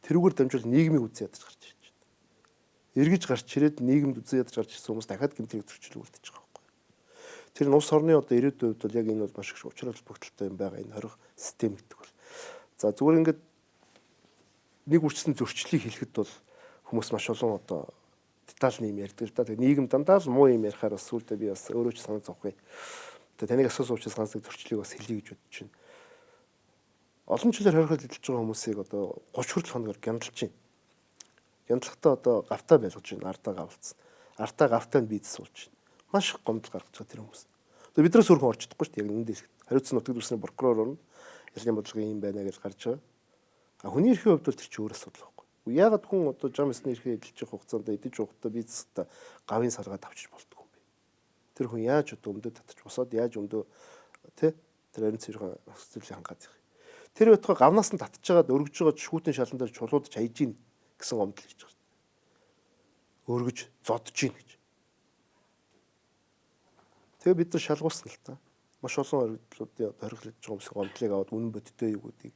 Тэрүүгээр дамжуул нийгмийг үзэн ядаж гарч ирж байна. Эргэж гарч ирээд нийгэмд үзэн ядаж гарч ирсэн хүмүүс дахиад гэмтрийг зөрчил үлдэж байгаа байхгүй. Тэр нь улс орны одоо ирээдүйн хувьд бол яг энэ бол маш их учир холбогдолтой юм байгаа энэ хорих систем гэдэг бол. За зүгээр ингээд нэг үрчсэн зөрчлийг хэлэхэд бол хүмүүс маш олон одоо детальны юм ярьдаг л да. Тэгээ нийгэм дандаа л муу юм ярихаар бас сүулдэ би бас өөрөө ч санаа зовхгүй. Тэгээ таныг асуусан учраас ганц нэг зөрчлийг бас хэлье гэж бодож байна. Олон жилээр хориход эдэлж байгаа хүмүүсийг одоо 30 хүртэл хоногор гямдалж байна. Гямдлахдаа одоо гавтаа байлгаж байна, ардаа гавлцсан. Ардаа гавтаа нь бизнес болж байна. Маш их гомдол гаргаж байгаа тэр хүмүүс. Одоо биднээс өөр хүн орж чадахгүй шүү дээ. Яг үнэндээ хэлэхэд. Хариуцсан нутаг дэвсгэрийн прокурор орно. Ялын бодлогын юм байна гэж гарч байгаа. А хүний эрхийн хувьд бол тэр чинь өөр асуудал байхгүй. Яагаад хүн одоо жам эсний эрхээ эдэлж явах хугацаанд эдэж явахдаа бизнестэй гавын саргаад авчиж болдгоо юм бэ? Тэр хүн яаж одоо өмдөө татаж босоод яаж өмдөө тэ тэр ариун цэвэрхэн зүйлийг хангаад явах. Тэр байтугай гавнаас нь татж байгаад өргөж байгаа шүүтэн шалан дээр чулуудаж хайж гин гэсэн гомдол ирж байгаа. Өргөж зодж гин гэж. Тэгээ бид нар шалгуулсан л та. Маш олон орогдлуудын хоригдлож байгаа хүмүүсийн гомдлыг аваад үнэн бодиттой юу гэдгийг.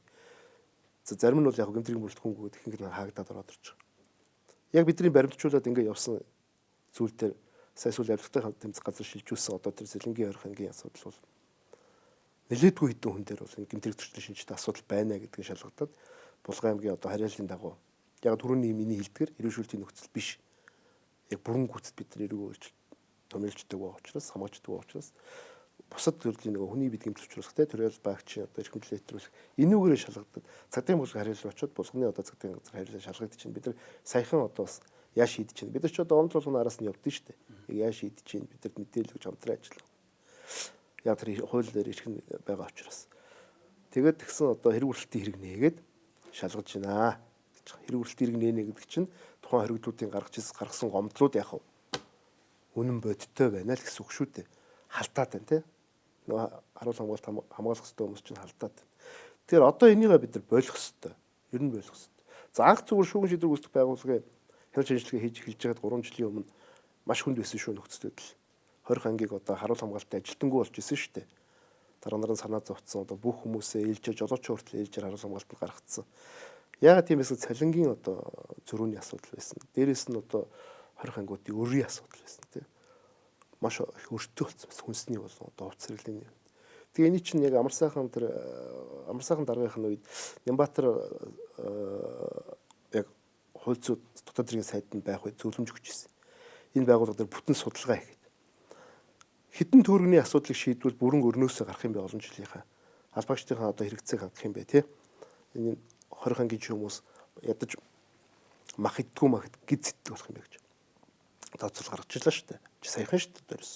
За зарим нь бол яг гэмтрийн бүрэлдэхүүнгүүд ихэнх нь хаагдаад ороод ирж байгаа. Яг бидний баримтжуулаад ингээ явсан зүйл дээр сая сүүл авилгатай тэмцэх газар шилжүүлсэн одоо тэр зэлэнгийн хорих ангийн асуудал бол нэлээдгүй хэдэн хүн дээр бол гэмтрийг зөрчлийн шинжтэй асуудал байна гэдгийг шалгагдаад Булган аймгийн одоо харьяаллын дагуу яг түрүүний миний хэлдгэр эрүүшүүлтийн нөхцөл биш. Яг бүрэн гүйцэд бид нар эрүүг өөрчилж томилждаг байгаа учраас хамгаалждаг байгаа учраас бусад төрлийн нөгөө хүний бид гэмтэл учруулах те төрөл багч одоо эрх мэдэл хэтрүүлэх энүүгээрээ шалгагдаад цагдаагийн булган харьяал руу очиод булганы одоо цагдаагийн газар харьяалаа шалгагдаж чинь бид нар саяхан одоо бас яаж шийдэж чинь бид нар ч одоо онол болгоно араас нь явдсан шүү дээ. Яг яаж шийдэж чинь бид нарт мэдээлэл өгч хамтран ажиллах. Яг тэр хууль дээр эрх нь байгаа учраас. Тэгээд тэгсэн одоо хэрэг үрэлтийн хэрэг нээгээд шалгаж байна гэж. Хэрэг үрэлтийн хэрэг нээнэ гэдэг чинь тухайн хоригдлуудын гаргаж гаргасан гомдлууд яг үнэн бодиттой байна л гэсэн үг шүү дээ. Халтаад байна тий. Нөгөө харуул хамгаалалт хамгаалах хэрэгтэй хүмүүс чинь халтаад байна. Тэгэхээр одоо энийгээ бид нар болох хэрэгтэй. Ер нь болох хэрэгтэй. За анх зүгээр шүүгэн шийдвэр гүйцэтгэх байгууллагын хяналт шинжилгээ хийж эхэлж байгаад 3 жилийн өмнө маш хүнд байсан шүү нөхцөл байдал. 20 ангийг одоо харуул хамгаалалтын ажилтнгүй болж исэн шүү дээ. Дараа нар нь санаа зовцсон. Одоо бүх хүмүүсээ ээлжээр жолооч хүртэл ээлжээр харуул хамгаалтанд гаргацсан. Яагаад тийм байсан цалингийн одоо зөрүүний асуудал байсан. Дээрээс нь одоо 20 ангиудын өрийн асуудал байсан тийм. Маш их өртөө болсон байсан. Хүнсний болон одоо хувц хэрэглээний. Тэгээ энэ чинь яг амар сайхан тэр амар сайхан даргийнхын үед Нямбатар яг хууль зүйн дотоод хэргийн сайд нь байх үед зөвлөмж өгч ирсэн. Энэ байгууллага дээр бүтэн судалгаа хийхэд хэдэн төгрөгийн асуудлыг шийдвэл бүрэн өрнөөсөө гарах юм бэ олон жилийнхаа албаагчдынхаа одоо хэрэгцээг хангах юм бэ тий. Энэ 20 ангийн хүмүүс ядаж мах иддгүү мах гиз иддэг болох юм бэ гэж тооцоол гаргаж ирлээ шүү дээ. Чи саяхан шүү дээ дөрөс.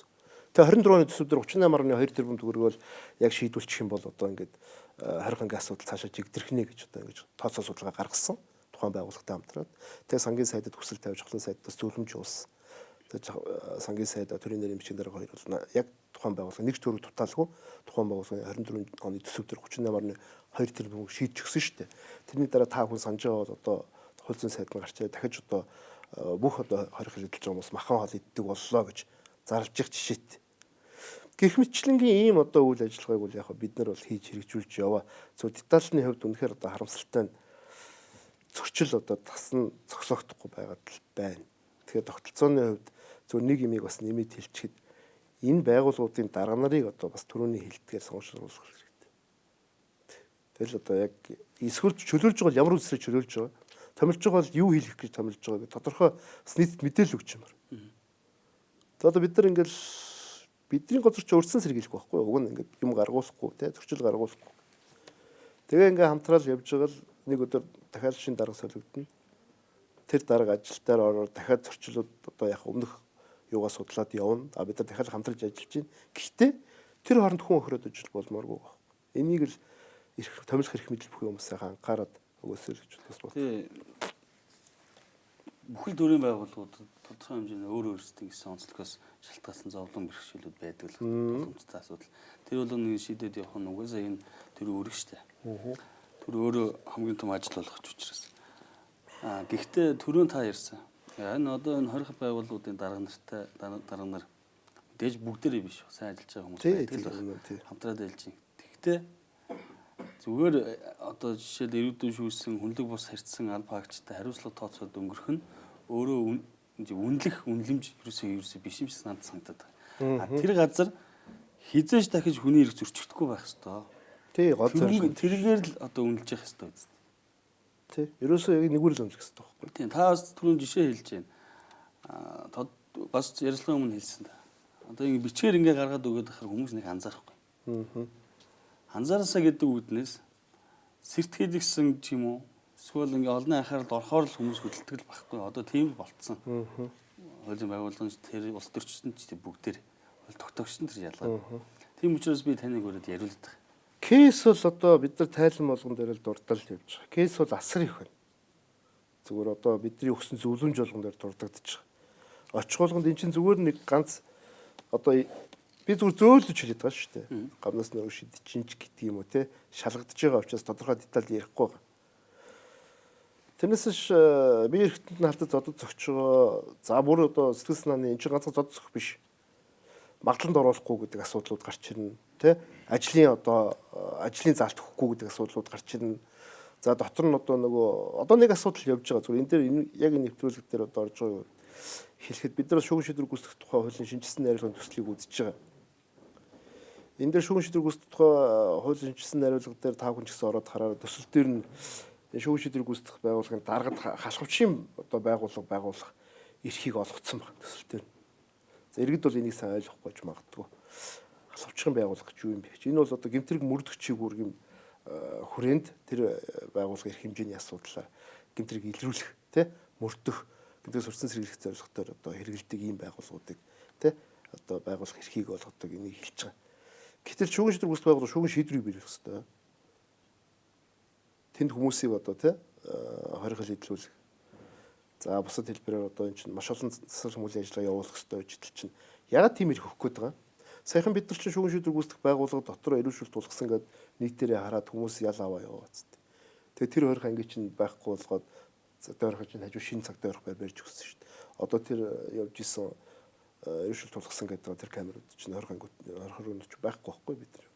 Тэгээ 24 оны төсөв дээр 38.2 тэрбум төгрөгөөр яг шийдвүлчих юм бол одоо ингээд 20 ангийн асуудал цаашаа жигдэрхнэ гэж одоо ингэж тооцоол судалгаа гаргасан. Тухайн байгууллагатай хамтраад. Тэгээ сангийн сайдад хүсэл тавьж холон сайдаас зөвлөмж явуулсан. Тэгээ сангийн сайд төрийн нэрийн бичгийн дарга хоёр бол яг тухайн байгууллага нэг ч төгрөг дутаалгүй тухайн байгууллагын 24 оны төсөв дээр 38.2 тэрбум шийдчихсэн шүү дээ. Тэрний дараа та хүн санаж байгаа бол одоо хууль зүйн сайд нь гарч ирээ дахиж одоо бүх одоо хорих хэл эдэлж байгаа хүмүүс махан хоол иддэг боллоо гэж зарлж их жишээт. Гэх мэтчлэнгийн ийм одоо үйл ажиллагааг бол яг бид нар бол хийж хэрэгжүүлж яваа. Зөв детальны хувьд үнэхээр одоо харамсалтай нь зөрчил одоо тасна зогсоогдохгүй байгаад л байна. Тэгэхээр тогтолцооны хувьд зөв нэг юмыг бас нэмээд хэлчихэд энэ байгууллагуудын дарга нарыг одоо бас түрүүний хэлдгээр сонгож хэрэгтэй. Тэгэл одоо яг эсвэл чөлөөлж байгаа бол ямар үсрээ чөлөөлж байгаа, томилж байгаа бол юу хийх гэж томилж байгаа гэх тодорхой бас нийтэд мэдээлэл өгч юмар. Тэгээ одоо бид нар ингээл бидний газар ч өрсөн сэргийлэх байхгүй уг нь ингээд юм гаргуулахгүй те зөрчил гаргуулахгүй. Тэгээ ингээ хамтраал явж байгаа л нэг өдөр дахиад шин дарга солигдоно. Тэр дарга ажилтаар ороод дахиад зөрчлүүд одоо яг өмнөх юугаа судлаад явна. А бид нар дахиад хамтарч ажиллаж байна. Гэхдээ тэр хооронд хүн охироод ижил болмооргүй байна. Энийг л эрх томилох эрх мэдэл бүхий хүмүүс сайхан анхаарад өгөөсэй л гэж бас бод. Тий. Бүхэл төрлийн байгууллагууд тодорхой хэмжээний өөр өөрсдийн гэсэн онцлогоос шалтгаалсан зовлон бэрхшээлүүд байдаг л боломжтой асуудал. Тэр бол нэг шийдээд явах нь угаасаа энэ төр үүрэг штэ. Тэр өөрөө хамгийн том ажил болох ч учраас. А гэхдээ түрүүн та ярьсан. Энэ одоо энэ 20 байгууллагуудын дарга нартай дарга нар мэдээж бүгдээрээ биш сайн ажиллаж байгаа хүмүүс байдаг л байна. Хамтраад ажиллаж байна. Тэгэхдээ зүгээр одоо жишээл иргэдийн шүүсэн хүнлэг бус харьцсан алба хаагчтай хариуцлага тооцоод өнгөрөх нь өөрөө үнэлэх үнэлэмж ерөөсөө биш юм шиг надад санагдаад байна. А тэр газар хизээж дахиж хүний эрх зөрчигдөхгүй байх ёстой. Тий, гол зорилго. Тэргээр л одоо үнэлж явах ёстой биз. Тий. Ерөөсөө яг нэгүр л үнэлэх ёстой байхгүй. Тийм. Та бас түрүүн жишээ хэлж байна. Аа бас ярилцлагын өмнө хэлсэн та. Одоо ингэ бичгээр ингээ гаргаад өгöd ахаар хүмүүс нэг анзаарахгүй. Аа. Анзаараасаа гэдэг үгнээс сэртгэлэгсэн ч юм уу эсвэл ингээ олонний анхааралд орохоор л хүмүүс хөдөлдөг л байхгүй. Одоо тийм л болцсон. Хуулийн байгууллагын тэр улс төрчсөн ч бүгдээр хууль тогтоогчсон тэр ялгаа. Тийм учраас би таныг өрөөд яриулдаг. Кейс бол одоо бид нар тайлан болгон дээр л дурдал явж байгаа. Кейс бол асар их байна. Зүгээр одоо бидний өгсөн зөвлөмж болгон дээр дурддагдчих. Очих болгонд эн чинь зүгээр нэг ганц одоо би зүгээр зөөлөж хэлээд байгаа шүү дээ. Гамнаас нөрөө шидэж ч гэдэг юм уу те шалгагдж байгаа учраас тодорхой деталь ярихгүй байгаа. Тэрнээс ш би эргэтэнд нь халтад зодод зөгч байгаа. За бүр одоо сэтгэл санааны эн чинь ганцхан зодод зөх биш. Магадлалд оруулахгүй гэдэг асуудлууд гарч ирнэ те. Ажлын одоо ажлын заалт өгөхгүй гэдэг асуудлууд гарч ирнэ. За дотор нь одоо нөгөө одоо нэг асуудал явж байгаа. Зүгээр энэ дээр яг энэ нэвтрүүлэг дээр одоо орж байгаа хэлэхэд бид нар шүүгэн шийдвэр гүйцэтгэх тухай хуулийн шинжилсэн найруулгын төслийг үзэж байгаа. Энэ дээр шүүгэн шийдвэр гүйцэтгэх тухай хуулийн шинжилсэн найруулга дээр та бүхэн ч гэсэн ороод хараараа төсөл дээр нь шүүгэн шийдвэр гүйцэтгэх байгууллагын даргад халахвчийн одоо байгууллага байгуулах эрхийг олгоцсон байна төсөл дээр. За иргэд бол энийг сайн ойлгохгүй ч магадгүй. Халахвчийн байгууллага гэж юу юм бэ гэж. Энэ бол одоо гэмтрэг мөрдөгчийг үүрэг юм хүрээнд тэр байгууллага эрх хэмжээний асуудлаар гэмтрэг илрүүлэх тий мөрдөх гэмтрэг сурсан сэргийлэх зорилготоор одоо хэрэгэлдэг ийм байгууллагуудыг тий одоо байгуулах эрхийг олгодог энийг хэлж байгаа. Гэтэл шүүгэн шийдвэр гүйцэтгэх байгууллага шүүгэн шийдвэрийг биелүүлэх ёстой. Тэнд хүмүүсийг одоо тий хорих хэл эдлүүлэх. За бусад хэлбэрээр одоо эн чинь маш олон засаг хүмүүлийн ажиллагаа явуулах ёстой гэж тэл чинь ягаад тийм эрх өгөх гээд байгаа юм? Саяхан бид нар чинь шүүгэн шийдвэр гүйцэтгэх байгууллага дотор эрүүл шүүлт тулгсан гэд нийтээрээ хараад хүмүүс ял аваа яваа зү. Тэгээ тэр хорих анги чинь байхгүй болгоод цаг чинь хажуу шинэ цаг дойрох байр барьж өгсөн шүү дээ. Одоо тэр явж исэн эрүүл шүүлт тулгсан гэдэг тэр камерууд чинь хорих ангиуд хорих ч байхгүй байхгүй бид нар.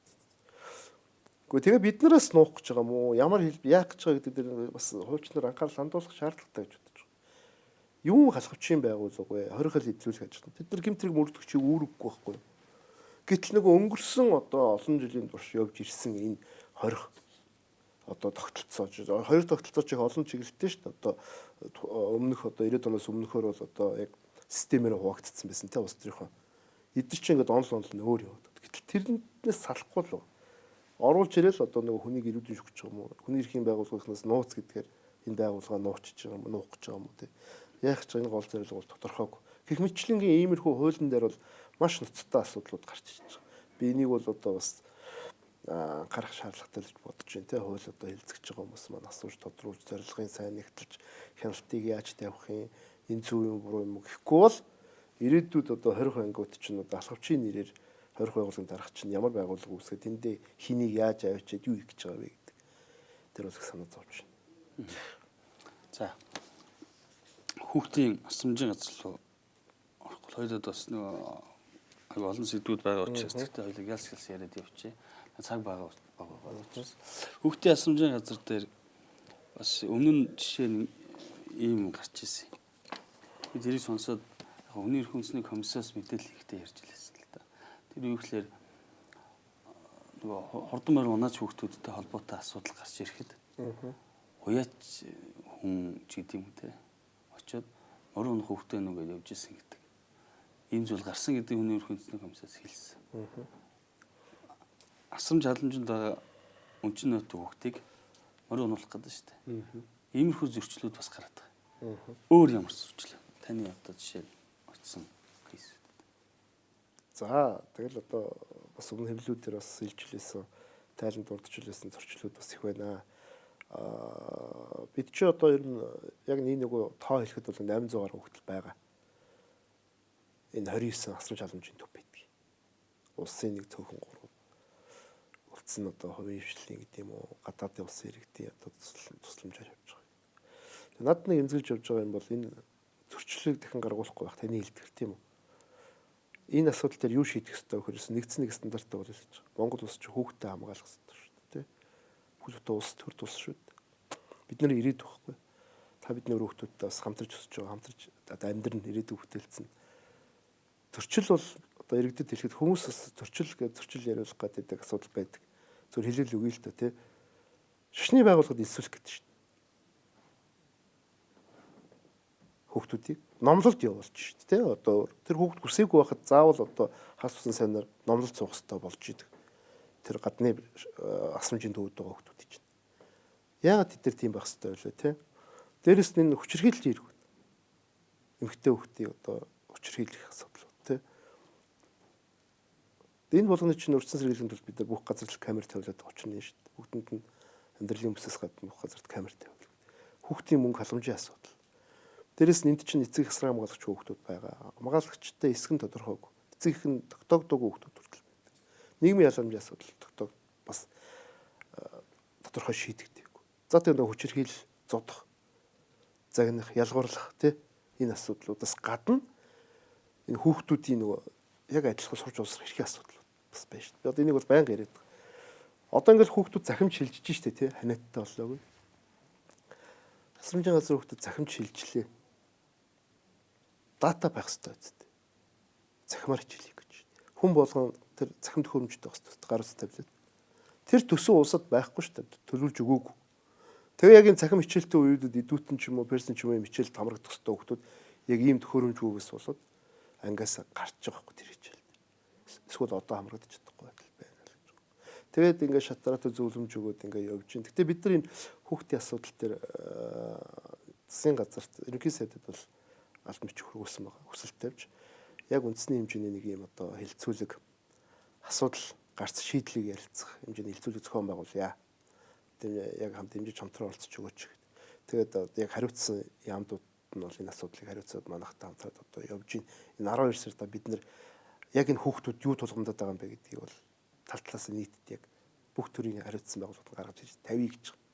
Гэхдээ тэгээ бид нараас нуух гэж байгаа юм уу? Ямар хэл яах гэж байгаа гэдэг дээр бас хуульчнаар анхаарал хандуулах шаардлагатай гэж бодож байгаа. Юун халахвчийн байгууллага вэ? Хорих хэл эдлүүлэх ажил. Тэд нар гэмтрийг мөрдөгчийг үүрэггүй байхгүй юу? Гэтэл нөгөө өнгөрсөн одоо олон жилийн турш явж ирсэн энэ хорих Одоо тогтолцоо хоёр тогтолцоо ч их олон чиглэлтэй шүү дээ. Одоо өмнөх одоо 90-ад оноос өмнөхөр бол одоо яг системээр хуваагдсан байсан те улс төрийнхөө. Эдгээр чинь ингээд онл онл нь өөр яваад. Гэтэл тэрнээс салахгүй л оруулж ирэл одоо нөгөө хүнийг ирүүдэн шүгч байгаа юм уу? Хүний эрхийн байгууллагынхнаас нууц гэдгээр энэ байгууллага нуучж байгаа юм уу, нуух гэж байгаа юм уу те. Яах ч энэ гол зорилго бол тодорхойгүй. Гэх мэтчилэнгийн иймэрхүү хуулийн дээр бол маш ноцтой асуудлууд гарч ирж байгаа. Би энийг бол одоо бас анхаарах шаардлагатай л гэж бодож байна те. Хууль одоо хэлцэж байгаа хүмүүс маань асууж тодруулж, зорилгын сайн нэгтэлж, хяналтыг яаж тавих юм, энэ зөв юм буруу юм уу гэхгүй бол ирээдүйд одоо 20 ангиуд чинь одоо алхавчийн нэрээр 20 байгууллагын дарга чинь ямар байгууллага үүсгээд тэндээ хэнийг яаж авчиад юу хийх гэж байгаа вэ гэдэг. Тэр бол их санаа зовж байна. За. Хүүхдийн асрамжийн газар руу орохгүй хоёулаад бас нөгөө айгүй олон сэдвүүд байгаа учраас тэгтээ хоёулаа ялс ялс яриад явчихъя. Цаг байгаа учраас хүүхдийн асрамжийн газар дээр бас өмнө нь жишээ нь ийм гарч ирсэн. Би тэрийг сонсоод хүний эрх үндэсний комиссиос мэдээлэл хийхдээ ярьж лээсэн л да. Тэр юу гэхээр нөгөө хурдан морин унаач хүүхдүүдтэй холбоотой асуудал гарч ирэхэд уяач хүн ч гэдэг юм те очоод морин унах хүүхдээ нүгээд явж исэн гэдэг. Ийм зүйл гарсан гэдэг хүний эрх үндэсний комиссиос хэлсэн. Асрамж халамжинд байгаа өнчин нойтон хүүхдийг морин унуулах гэдэг шүү дээ. Иймэрхүү зөрчлүүд бас гараад байгаа. Өөр ямар зөрчил? Таны одоо жишээ нь очсон кейс. За тэгэл одоо бас өмнө хэвлэлүүдээр бас илчлээсэн, тайлан дурдчихлээсэн зөрчлүүд бас их байна. Бид чи одоо ер нь яг нэг нөгөө тоо хэлэхэд бол 800 гаруй хүүхдэл байгаа. Энэ 29 асрамж халамжийн төв байдаг. Улсын нэг цөөхөн 3 үлдсэн одоо хувийн хвшлийн гэдэг юм уу, гадаадын улсын иргэдийн одоо тусламжаар явж байгаа. Над нэг эмзэглэж явж байгаа юм бол энэ зөрчлөлийг дахин гаргуулахгүй байх таны хэлдгэр тийм үү? Энэ асуудал дээр юу шийдэх ёстой вэ гэхээр нэгдсэн нэг стандарттай бол хэлж байгаа. Монгол улс чи хүүхдээ хамгаалах ёстой шүү дээ, тийм. Хүүхд одоо улс төр тус шүү дээ. Бид нэр ирээдүй байхгүй. Та бидний хүүхдүүдтэй бас хамтарч өсөж байгаа, хамтарч одоо амьдрын ирээдүй бүтээлцэн. Зөрчил бол одоо иргэдэд хэлэхэд хүмүүс бас зөрчил гэж зөрчил яриулах гэдэг асуудал байдаг. Зүгээр хэлэл өгье л да, тийм. Шашны байгууллагад элсүүлэх гэдэг шүү дээ. Хүүхдүүдийг номлолд явуулж шүү дээ, тийм. Одоо тэр хүүхд хүсээгүй байхад заавал одоо хас усан сайнаар номлолд суух хэрэгтэй болж идэг. Тэр гадны асрамжийн төвд байгаа хүүхдүүд чинь. Яагаад тэд нар тийм байх хэрэгтэй вэ, тийм? Дээрэс нь энэ хүчирхийллийн хэрэг. Эмэгтэй хүүхдийг одоо хүчирхийлэх асуудал, тийм. Энэ болгоны чинь урьдчилан сэргийлэхийн тулд бид нар бүх газар л камер тавиулаад байгаа учраас шүү дээ. Бүгдэнд нь амьдралын бүсээс гадна бүх газарт камер тавиулдаг. Хүүхдийн мөнгө халамжийн асуудал. Дээрэс нь энд чинь эцэг их асран хамгаалагч хүүхдүүд байгаа. Хамгаалагчтай эсэх нь тодорхойгүй. Эцэг их нь тогтоогдоогүй хүүхдүүд хүртэл байдаг. Нийгмийн халамжийн асуудал тогтоог бас тодорхой шийдэгдээгүй. За тэр нэг хүчирхийл, зодох, загнах, ялгуурлах тий энэ асуудлуудаас гадна энэ хүүхдүүдийн нөгөө яг адилхан сурч боловсрох эрхийн асуудал бас байна шүү дээ. Би одоо энийг бол байнга яриад байгаа. Одоо ингээл хүүхдүүд захимж шилжиж штэ тий ханиадтай боллоо гүй. Асрамжийн газар хүүхдүүд захимж шилжлээ. Дата байх хэрэгтэй үсттэй. Захимаар хичээлээ гэж. Хүн болгон тэр захим төхөөрөмжтэй байх хэрэгтэй. Гар утас тавилаад. Тэр төсөв улсад байхгүй шүү дээ. Төлөвлөж өгөөгүй. Тэгээ яг энэ цахим хичээлтэй үеүүдэд идүүтэн ч юм уу, персэн ч юм уу хичээлд хамрагдах хэрэгтэй хүүхдүүд яг ийм төхөөрөмжгүйгээс болоод ангиас гарч байгаа байхгүй тэр хичээлд. Эсвэл одоо хамрагдаж чадахгүй байдал байна л гэж. Тэгээд ингээд шатараатай зөвлөмж өгөөд ингээд явж байна. Гэтэ бид нар энэ хүүхдийн асуудал дээр засгийн газарт ерөнхий сайдад бол албан бичиг хүргүүлсэн байгаа. Хүсэлт тавьж яг үндэсний хэмжээний нэг юм одоо хэлцүүлэг асуудал гарц шийдлийг ярилцах хэмжээний хэлцүүлэг зохион байгуулъя. Тэгээд яг хамт дэмжиж хамтран оролцож өгөөч гэд. Тэгээд яг хариуцсан яамдууд нь бол энэ асуудлыг хариуцаад манайхтай хамтраад одоо явж байна. Энэ 12 сард бид нэр яг энэ хүүхдүүд юу тулгамдаад байгаа юм бэ гэдгийг бол тал талаас нь нийтэд яг бүх төрлийн хариуцсан байгууллагууд гаргаж ирж тавья гэж байгаа.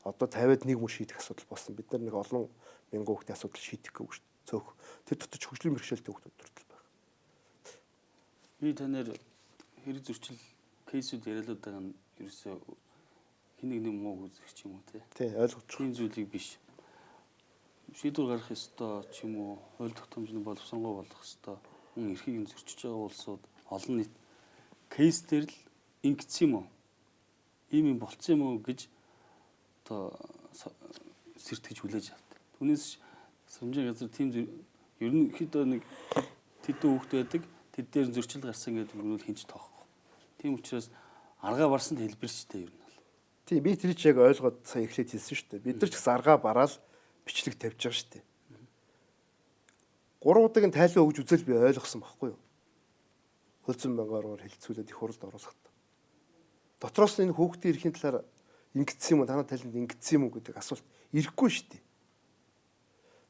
Одоо 50-ад нэг мөр шийдэх асуудал болсон. Бид нар нэг олон мянган хүүхдийн асуудал шийдэх гээгүй шүү дээ. Цөөх. Тэр дотор ч хөгжлийн бэрхшээлтэй хүүхдүүд хүртэл байна. Би танаар хэрэг зөрчил кейсүүд яриалаад байгаа нь ерөөсөө хин нэг нэг мууг үзэх ч юм уу те. Тий, ойлгож байгаа. Тийм зүйлийг биш. Шийдвэр гаргах ёстой ч юм уу, хууль тогтоомжны боловсронгуй болох ёстой. Мөн эрхийг нь зөрчиж байгаа улсууд олон нийт кейс дээр л ингэсэн юм уу? Ийм юм болцсон юм уу гэж одоо сэртгэж хүлээж авдаг. Түүнээс сармжийн газар тийм ерөнхийдөө нэг тэдэн хүүхд байдаг. Тэд дээр зөрчил гарсан гэдэг нь бол хинч тоохгүй. Тийм учраас аргаа барсан хэлбэрчтэй ер нь бол. Тийм би тэр чи яг ойлгоод сая эхлээд хэлсэн шүү дээ. Бид нар ч гэсэн аргаа бараал бичлэг тавьж байгаа шүү дээ. 3 удаагийн тайлан өгж үзэл би ойлгосон байхгүй юу? Хууль зүйн байнгаараар хэлцүүлээд их хурлд оруулахад. Дотроос нь энэ хүүхдийн эрхийн талаар ингэсэн юм уу, танай тайланд ингэсэн юм уу гэдэг асуулт ирэхгүй шүү дээ.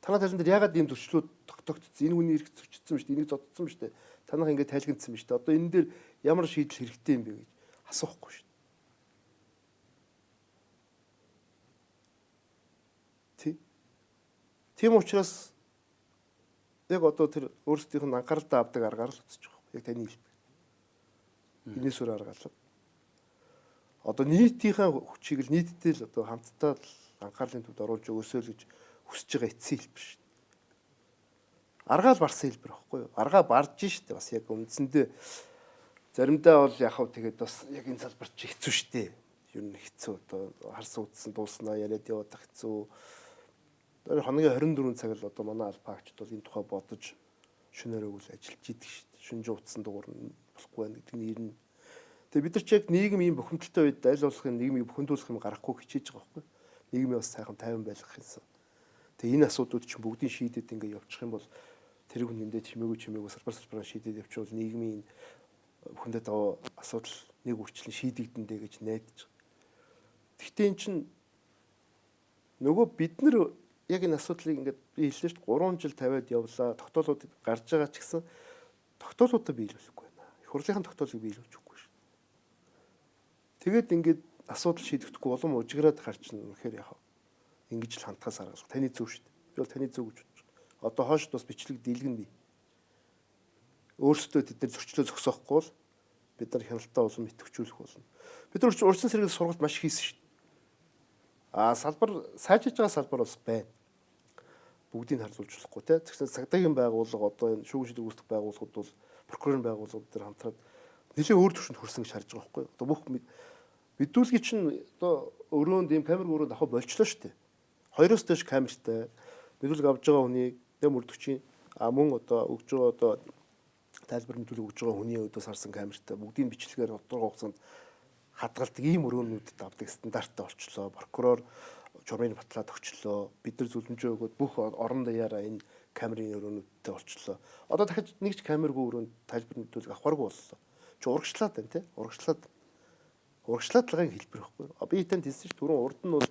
Танай тайлан дээр яагаад ийм зөрчлүүд тогтогдсон? Энэ хүний эрх зөрчилсөн шүү дээ, энийг зодтсон шүү дээ. Танайх ингэ тайлгнацсан шүү дээ. Одоо энэ дээр ямар шийдэл хэрэгтэй юм бэ гэж асуухгүй шүү дээ. Тийм учраас яг одоо тэр өөрсдийнх нь анхааралтай авдаг аргаар л үзэж байгаа. Яг таны хэлбэр. Энэс өөр арга алга. Одоо нийтийнхээ хүчийг л нийтдээ л одоо хамтдаа л анхаарлын төвд оруулж өгөөсэй л гэж хүсэж байгаа эцсийн хэлбэр шүү дээ. Аргаа л барсан хэлбэр байхгүй юу? Аргаа барж шүү дээ. Бас яг үндсэндээ заримдаа бол яг хав тэгээд бас яг энэ салбар чи хэцүү шүү дээ. Ер нь хэцүү одоо харсан үдсэн дууснаа яриад явах хэцүү. Хоногийн 24 цаг л одоо манай албаагчд бол энэ тухай бодож шөнөөрөө үл ажиллаж идэг шүү дээ. Шүнж утсан дугаар нь болохгүй байна гэдэг нь ирнэ. Тэгээ бид нар ч яг нийгэм ийм бухимдалтай үед аль болох нийгмийг бухимдуулах юм гаргахгүй хичээж байгаа байхгүй. Нийгмээ бас сайхан тайван байлгах юмсан. Тэгээ энэ асуудлууд чинь бүгдийг шийдээд ингээ явчих юм бол тэр хүн эндээ чимээгүй салбар салбараа шийдээд явчихвал нийгмийн бухимдаад байгаа асуудал нэг үрчлэн шийдэгдэн дээ гэж найдаж байгаа. Гэхдээ эн чинь нөгөө бид нар яг энэ асуудлыг ингээд би хэллээ шүү дээ 3 жил тавиад явлаа. Тогтоолууд гарч байгаа ч гэсэн тогтоолуудаа биелүүлэхгүй байна. Их хурлын тогтоолыг биелүүлж өгөхгүй шүү. Тэгээд ингээд асуудал шийдэгдэхгүй улам ужиграад гарч ин үнэхээр яхаа ингэж л хандхаас аргалах. Таны зөв шүү дээ. Би бол таны зөв гэж бодож байна. Одоо хойш бас бичлэг дийлгэн бий. Өөрсдөө тэд нар зөрчлөө зогсоохгүй бол бид нар хяналтаа улам идэвхжүүлэх болно. Бид нар урьдчилан сэргийлэх сургалт маш хийсэн шүү дээ. А салбар сайжирж байгаа салбар бас байна. Бүгдийг харлуулж болохгүй те. Тэгсэн цагдаагийн байгууллага одоо энэ шүүгэн шийдвэр гүйцэтгэх байгууллагууд бол прокурорын байгууллагууд дээр хамтраад нэлээд өөр түвшинд хүрсэн гэж харж байгаа байхгүй юу. Одоо бүх мэдүүлгийг чинь одоо өрөөнд ийм камер өрөөнд авах болчлоо шүү дээ. 2-оос дээш камертай мэдүүлэг авж байгаа хүнийг тэ мөрдөгчийн а мөн одоо өгж байгаа одоо тайлбар мэдүүлэг өгж байгаа хүний өдөөс харсан камертай бүгдийг бичлэгээр тодорхой хугацаанд хадгалдаг ийм өрөөнүүдэд авдаг стандарттай болчлоо. Прокурор журмын батлаад өгчлөө. Бид нар зөвлөмжөө өгөөд бүх орон даяараа энэ камерын өрөөнүүдтэй болчлоо. Одоо дахиж нэг ч камергүй өрөөнд тайлбар мэдүүлэг авахаргүй боллоо. Чи урагшлаад байна те. Урагшлаад л байгаа хэлбэр байхгүй. Би танд хэлсэн чинь түрүүн урд нь бол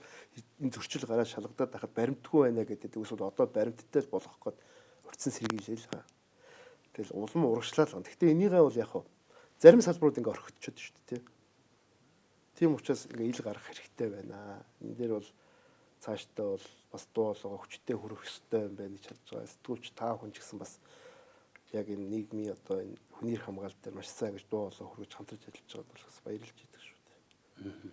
энэ зөрчил гараад шалгадаад байхад баримтгүй байна гэдэг. Эсвэл одоо баримттай л болгох гээд урьдчилан сэргийлээ л байгаа. Тэгэл улам урагшлаад л. Гэхдээ энийгээ бол яг хав зарим салбарууд ингээ орхигдчиход шүү дээ, тий. Тийм учраас ингээ ил гарах хэрэгтэй байна. Энэ дээр бол цаашдаа бол бас дуу хоолойгоо хүчтэй хүрэх ёстой юм байна гэж харж байгаа. Сэтгүүлч та хүн ч гэсэн бас яг энэ нийгмийн одоо энэ хүний эрх хамгаалалт дээр маш сайн гэж дуу хоолой хүргэж хамтарч ажиллаж байгаад бол бас баярлж идэг шүү дээ.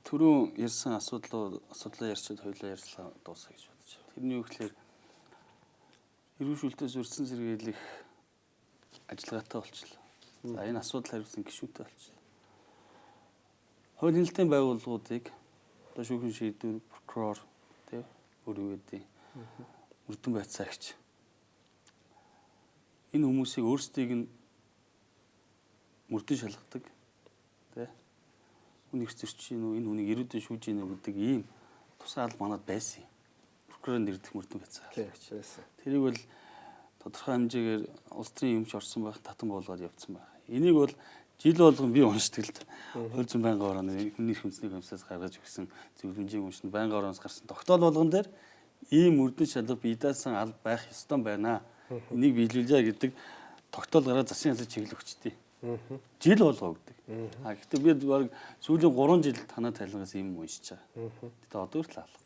Түрүүн ярьсан асуудлаа ярьчихэд хоёлаа ярьслаа дуусгая гэж бодож байна. Тэрний юу гэхээр эрүүл шүлтээс урьдчилан сэргийлэх ажиллагаатай болчихлоо. За энэ асуудал хариуцсан гишүүнтэй болчихлоо. Хууль хяналтын байгууллагуудыг одоо шүүхийн шийдвэр, прокурор тий өөр юу гэдэг мөрдөн байцаагч энэ хүмүүсийг өөрсдийг нь мөрдөн шалгадаг тий хүн их зөрчиж гин үү, энэ хүнийг ирээдүйн шүүж гин үү гэдэг ийм тусгай алба манад байсан юм. Прокурорын нэрдэх мөрдөн байцаа. Тэрийг бол тодорхой хэмжээгээр улс төрийн юмч орсон байх татан болгоод явцсан байх. Энийг бол жил болгон би уншдаг л да. Хууль зүйн байнгын орооны хүний эрх үндэсний комиссаас гаргаж өгсөн зөвлөмжийн уншин байнгын орооноос гарсан тогтоол болгон дээр ийм мөрдөн шалга бие даасан алба байх ёстой байна. Энийг биелүүлье гэдэг тогтоол гараад засгийн газар чиглэл өгчтэй. Жил болго өгдөг. А гэхдээ би баг сүүлийн 3 жил танаа тайлангаас ийм уншиж байгаа. Гэтэ одоо хүртэл алга.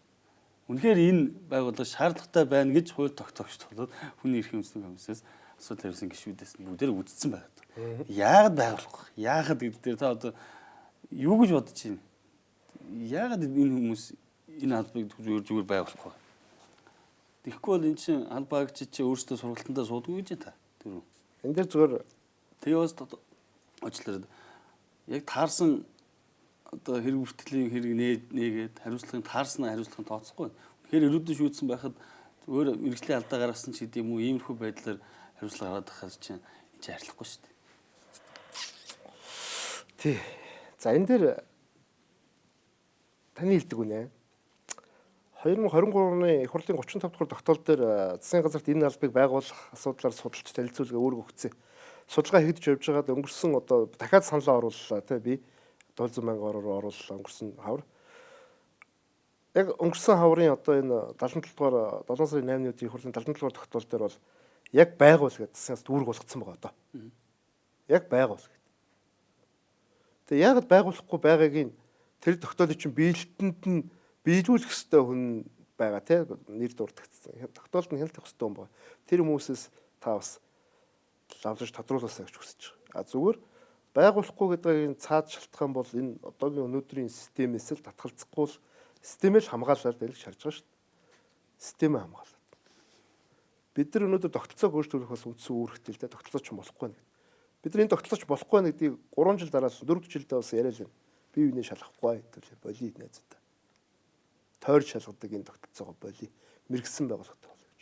Үнэхээр энэ байгууллага шаардлагатай байна гэж хууль тогтоогч болоод хүний эрхийн үндэсний комиссаас асуудал хариуцсан гишүүдээс нь бүгдээр үзсэн байгаад. Яагаад байгуулахгүй? Яагаад гэдэг дээр та одоо юу гэж бодож байна? Яагаад энэ хүмүүс энэ албыг зүгээр байгуулахгүй? Тэгэхгүй бол эн чинь албаагч чи өөрсдөө сургалтандаа суудгүй гэж та түрүү. Энэ дээр зүгээр тэгээ бас уучлаарай. Яг таарсан одоо хэрэг бүртгэлийн хэрэг нээгээд хариуцлагын таарсан хариуцлагын тооцохгүй. Тэгэхээр эрүүдэн шүүдсэн байхад зүгээр мэргэжлийн алдаа гаргасан ч гэдэм үү, иймэрхүү байдлаар хариуцлага гаргаад байхад чинь энэ чинь арилахгүй шүү дээ. Тий. За энэ дээр таны хэлдэг үнэ. 2023 оны их хурлын 35 дугаар тогтоол дээр засгийн газарт энэ албыг байгуулах асуудлаар судалж танилцуулга үүрэг өгсөн. Судалгаа хийгдэж явж байгаад өнгөрсөн одоо дахиад саналаа орууллаа тий, би 700 мянган ороор орууллаа өнгөрсөн хавар. Яг өнгөрсөн хаврын одоо энэ 77 дугаар 7 сарын 8-ны өдрийн их хурлын 77 дугаар тогтоол дээр бол яг байгуул гэдэг засгийн газарт үүрэг болгоцсон байгаа одоо. Яг байгуул гэдэг. Тэгээ яагаад байгуулахгүй байгааг нь тэр тогтоолыг чинь биелэлтэнд нь биелүүлэх ёстой хүн байгаа тий, нэр дурдгдсан. Тогтоолд нь хяналт тавих ёстой хүн байгаа. Тэр хүмүүсээс та бас лавлаж тодруулаасаа гэж хүсэж байгаа. А зүгээр байгуулахгүй гэдгийг цаад шалтгаан бол энэ одоогийн өнөөдрийн системээс л татгалзахгүй л системээ л хамгаалаад байх гэж харж байгаа шүү дээ. Системээ хамгаалаад. Бид нар өнөөдөр тогтолцоог өөрчлөх бас үндсэн үүрэгтэй л дээ. Тогтолцоо ч болохгүй нэг. Бид нар энэ тогтолцооч болохгүй нэг гэдгийг 3 жил дараа 4 жилдээ бас яриа л байна. Би юунэ шалгахгүй хэвтэл боли найзуудаа. Тойрч шалгадаг энэ тогтолцоогоо боли. Мэргэсэн байгууллагатай болъё гэж.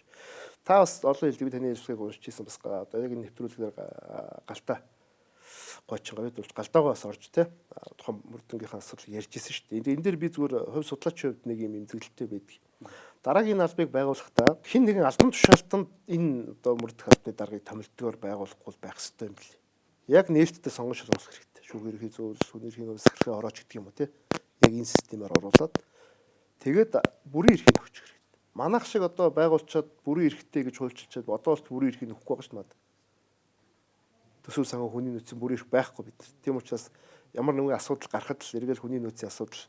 Та бас олон хэлдэг, би таны ярилцлагыг уншиж ирсэн бас одоо яг энэ нэвтрүүлгээр галтаа гочин говьд болж галтаагаа бас орж те тухайн мөрдөнгийнхээ асуудал ярьж ирсэн шүү дээ. Энэ дээр би зүгээр хувь судлаачийн хувьд нэг юм эмзэглэлтэй байдаг. Дараагийн албыг байгуулахдаа хэн нэгэн албан тушаалтанд энэ одоо мөрдөх албаны даргаыг томилдгоор байгуулахгүй байх ёстой юм бэл. Яг нээлттэй сонгон шалгуулах хэрэгтэй. Шүүх ерхий зөвлөл, хүн эрхийн хувьсгалын орооч гэдэг юм уу те. Яг энэ системээр оруулаад тэгээд бүрийн эрхийг өгчих хэрэгтэй. Манайх шиг одоо байгуулчаад бүрийн эрхтэй гэж хуульчилчаад одоо бол бүрийн эрхийг өгөхгүй байгаа шүү дээ. Төсөв санхүү хүний нөөцийн бүрийн эрх байхгүй бид нар. Тийм учраас ямар нэгэн асуудал гарахад л эргээл хүний нөөцийн асуудал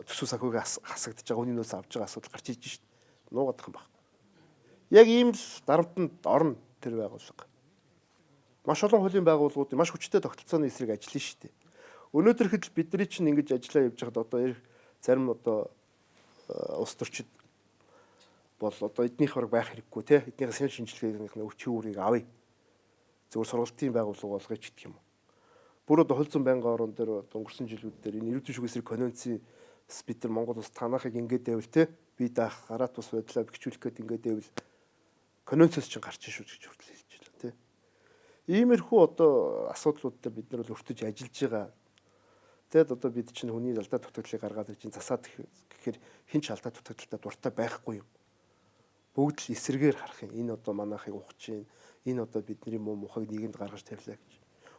төсөв санхүүгээ хасагдж байгаа, хүний нөөц авч байгаа асуудал гарч иж шít. Нуугаадах юм баг. Яг ийм л дарамтанд орно тэр байгууллага. Маш олон хуулийн байгууллагууд маш хүчтэй тогтолцооны эсрэг ажиллана шүү дээ. Өнөөдөр хэд бидний чинь ингэж ажиллаа явж байхад одоо зарим одоо улс төрчид бол одоо эднийх бараг байх хэрэггүй те. Эднийхээ санал шинжилгээнийх нь өвчин үүрийг авъя. Зөвхөн сургалтын байгууллага болгоё ч гэх юм уу. Бүр одоо хууль зүйн байнгын орон дээр өнгөрсөн жилүүд дээр энэ эрүүл шүүх эсрэг конвенцийн бид нар Монгол улс танахыг ингээд байвал те би даах гараат бус байдлаа бэхжүүлэх гээд ингээд байвал конвенциос чинь гарч шүү гэж хүртэл хэлж байлаа те. Иймэрхүү одоо асуудлууд дээр бид нар бол өртөж ажиллаж байгаа. Тэгэд одоо бид чинь хүний алдаа дутагдлыг гаргаад ирж засаад гэхээр хэн ч алдаа дутагдaltaй дуртай байхгүй юм. Бүгд л эсрэгээр харах юм. Энэ одоо манайхыг ухаж чинь, энэ одоо бидний муу мухаг нийгэмд гаргаж тавилаа гэж.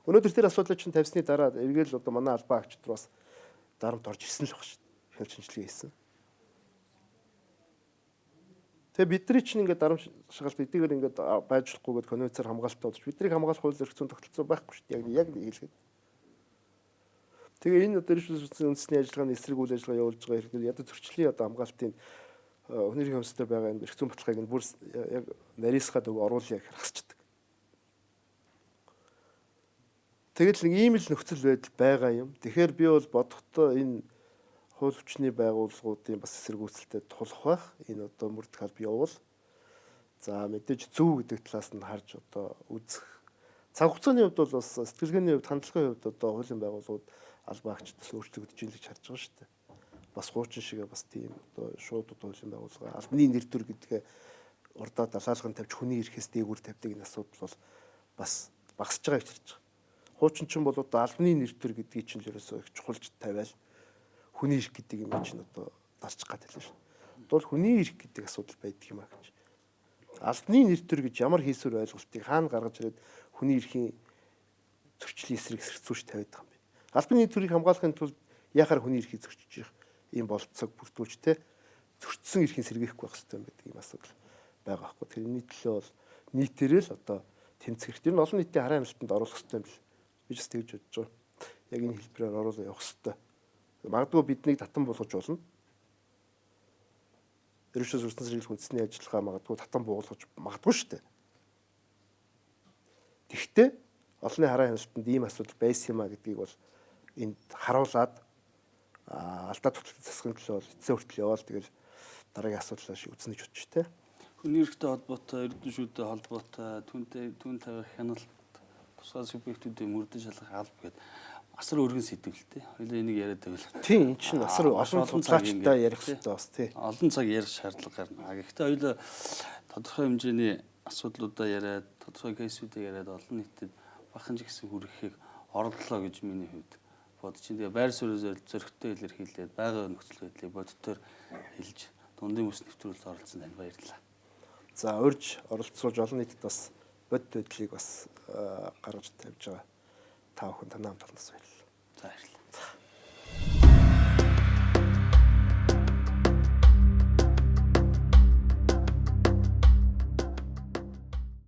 Өнөөдөр тэр асуудлыг чинь тавьсны дараа эргээл одоо манай албан агчид бас дарамт орж ирсэн л баг шүү дээ. Хяналт шинжилгээ хийсэн. Тэгээ бидний чинь ингээд дарамт шагалт эдгээр ингээд байж болохгүй гэдээ конвенцээр хамгаалалтаа болж биднийг хамгаалах хууль эрх зүйн тогтолцоо байхгүй шүү дээ. Яг хэлгээд. Тэгээ энэ одоо эрх зүйн үндэсний ажиллагааны эсрэг үйл ажиллагаа явуулж байгаа хэрэгнүүд ядаж зөрчлийн одоо хамгаалтын хүний эрхийн комиссээр байгаа энэ эрх зүйн баталгааг нь бүр яг нарийсгаад өгөө оруулъя гэхээр хасчдаг. Тэгэл нэг ийм л нөхцөл байдал байгаа юм. Тэгэхээр би бол бодохдоо энэ хууль хүчний байгууллагуудын бас эсэргүүцэлтэй тулах байх. Энэ одоо мөрдөх алба явуул. За мэдээж зөв гэдэг талаас нь харж одоо үзэх. Цаг хугацааны хувьд бол бас сэтгэлгээний хувьд, хандлагын хувьд одоо хуулийн байгууллагууд албан агчид бас өөрчлөгдөж ийн л гэж харж байгаа шүү дээ. Бас хуучин шигээ бас тийм одоо шууд одоо хуулийн байгууллага албаны нэр төр гэдгээ урдаа далаалган тавьж хүний эрхээс дээгүүр тавьдаг энэ асуудал бол бас багасж байгаа гэж харж байгаа. Хуучин чинь бол одоо албаны нэр төр гэдгийг чинь л ерөөсөө их чухалж тавиал хүний эрх гэдэг юм чинь одоо далчих гад байлаа шүү. Одоо л хүний эрх гэдэг асуудал байдаг юм а гэж. Албаны нэр төр гэж ямар хийсвэр ойлголтыг хаана гаргаж ирээд хүний эрхийн зөрчлийн эсрэг сэрцүүш тавиад байгаа юм бэ? Албаны нэр төрийг хамгаалахын тулд яхаар хүний эрхийг зөрчиж их ийм болцоог бүрдүүлж те зөрчсөн эрхийн сэргээхгүй байх хэрэгтэй юм байдаг ийм асуудал байгаа байхгүй. Тэр нийтлээ бол нийтээрээ л одоо тэмцэх хэрэгтэй. Тэр нь олон нийтийн хараа хяналтанд оруулах хэрэгтэй юм бэл. Би ч тэгж бодож байгаа. Яг энэ хэлбэрээр оруулаа явах хэрэгтэй. Магадгүй биднийг татан болгож болно. Эрхчлөө зөрчсөн сэргийлэх үндэсний ажиллагаа магадгүй татан буулгаж магадгүй шүү дээ. Тэгвэл олонний хараа хяналтанд ийм асуудал байсан юм а гэдгийг бол энд харуулад алдаа дутагдал засахын төлөө бол эцсийн хүртэл яваал тэгэл дараагийн асуудлаа шиг үзнэ гэж бодчих тээ. Хүний эрхтэй холбоотой, эрдэнэ шүдтэй холбоотой, түүнтэй түүн тавих хяналт тусгай субъектүүдийн мөрдөн шалгах алба гэдэг Асар өргөн сэдэв л дээ. Хоёулаа энийг яриад байвал. Тийм, эн чинь асар олон судлаачтай ярих хэрэгтэй бас тий. Олон цаг ярих шаардлага гарна. Гэхдээ хоёулаа тодорхой хэмжээний асуудлуудаа яриад, тодорхой кейсүүдээ яриад олон нийтэд бахан ч гэсэн хүрэхийг орлоо гэж миний хувьд бодож чинь. Тэгээ байр суурь зөрөгтэй илэрхийлээд байгаа нөхцөл байдлыг бодитоор хэлж дундын бүс нэвтрүүлэлд оролцсон танд баярлалаа. За, урьж оролцуулж олон нийтэд бас бодит байдлыг бас гаргаж тавьж байгаа та бүхэн танай хамт олноос баярлалаа. За, баярлалаа.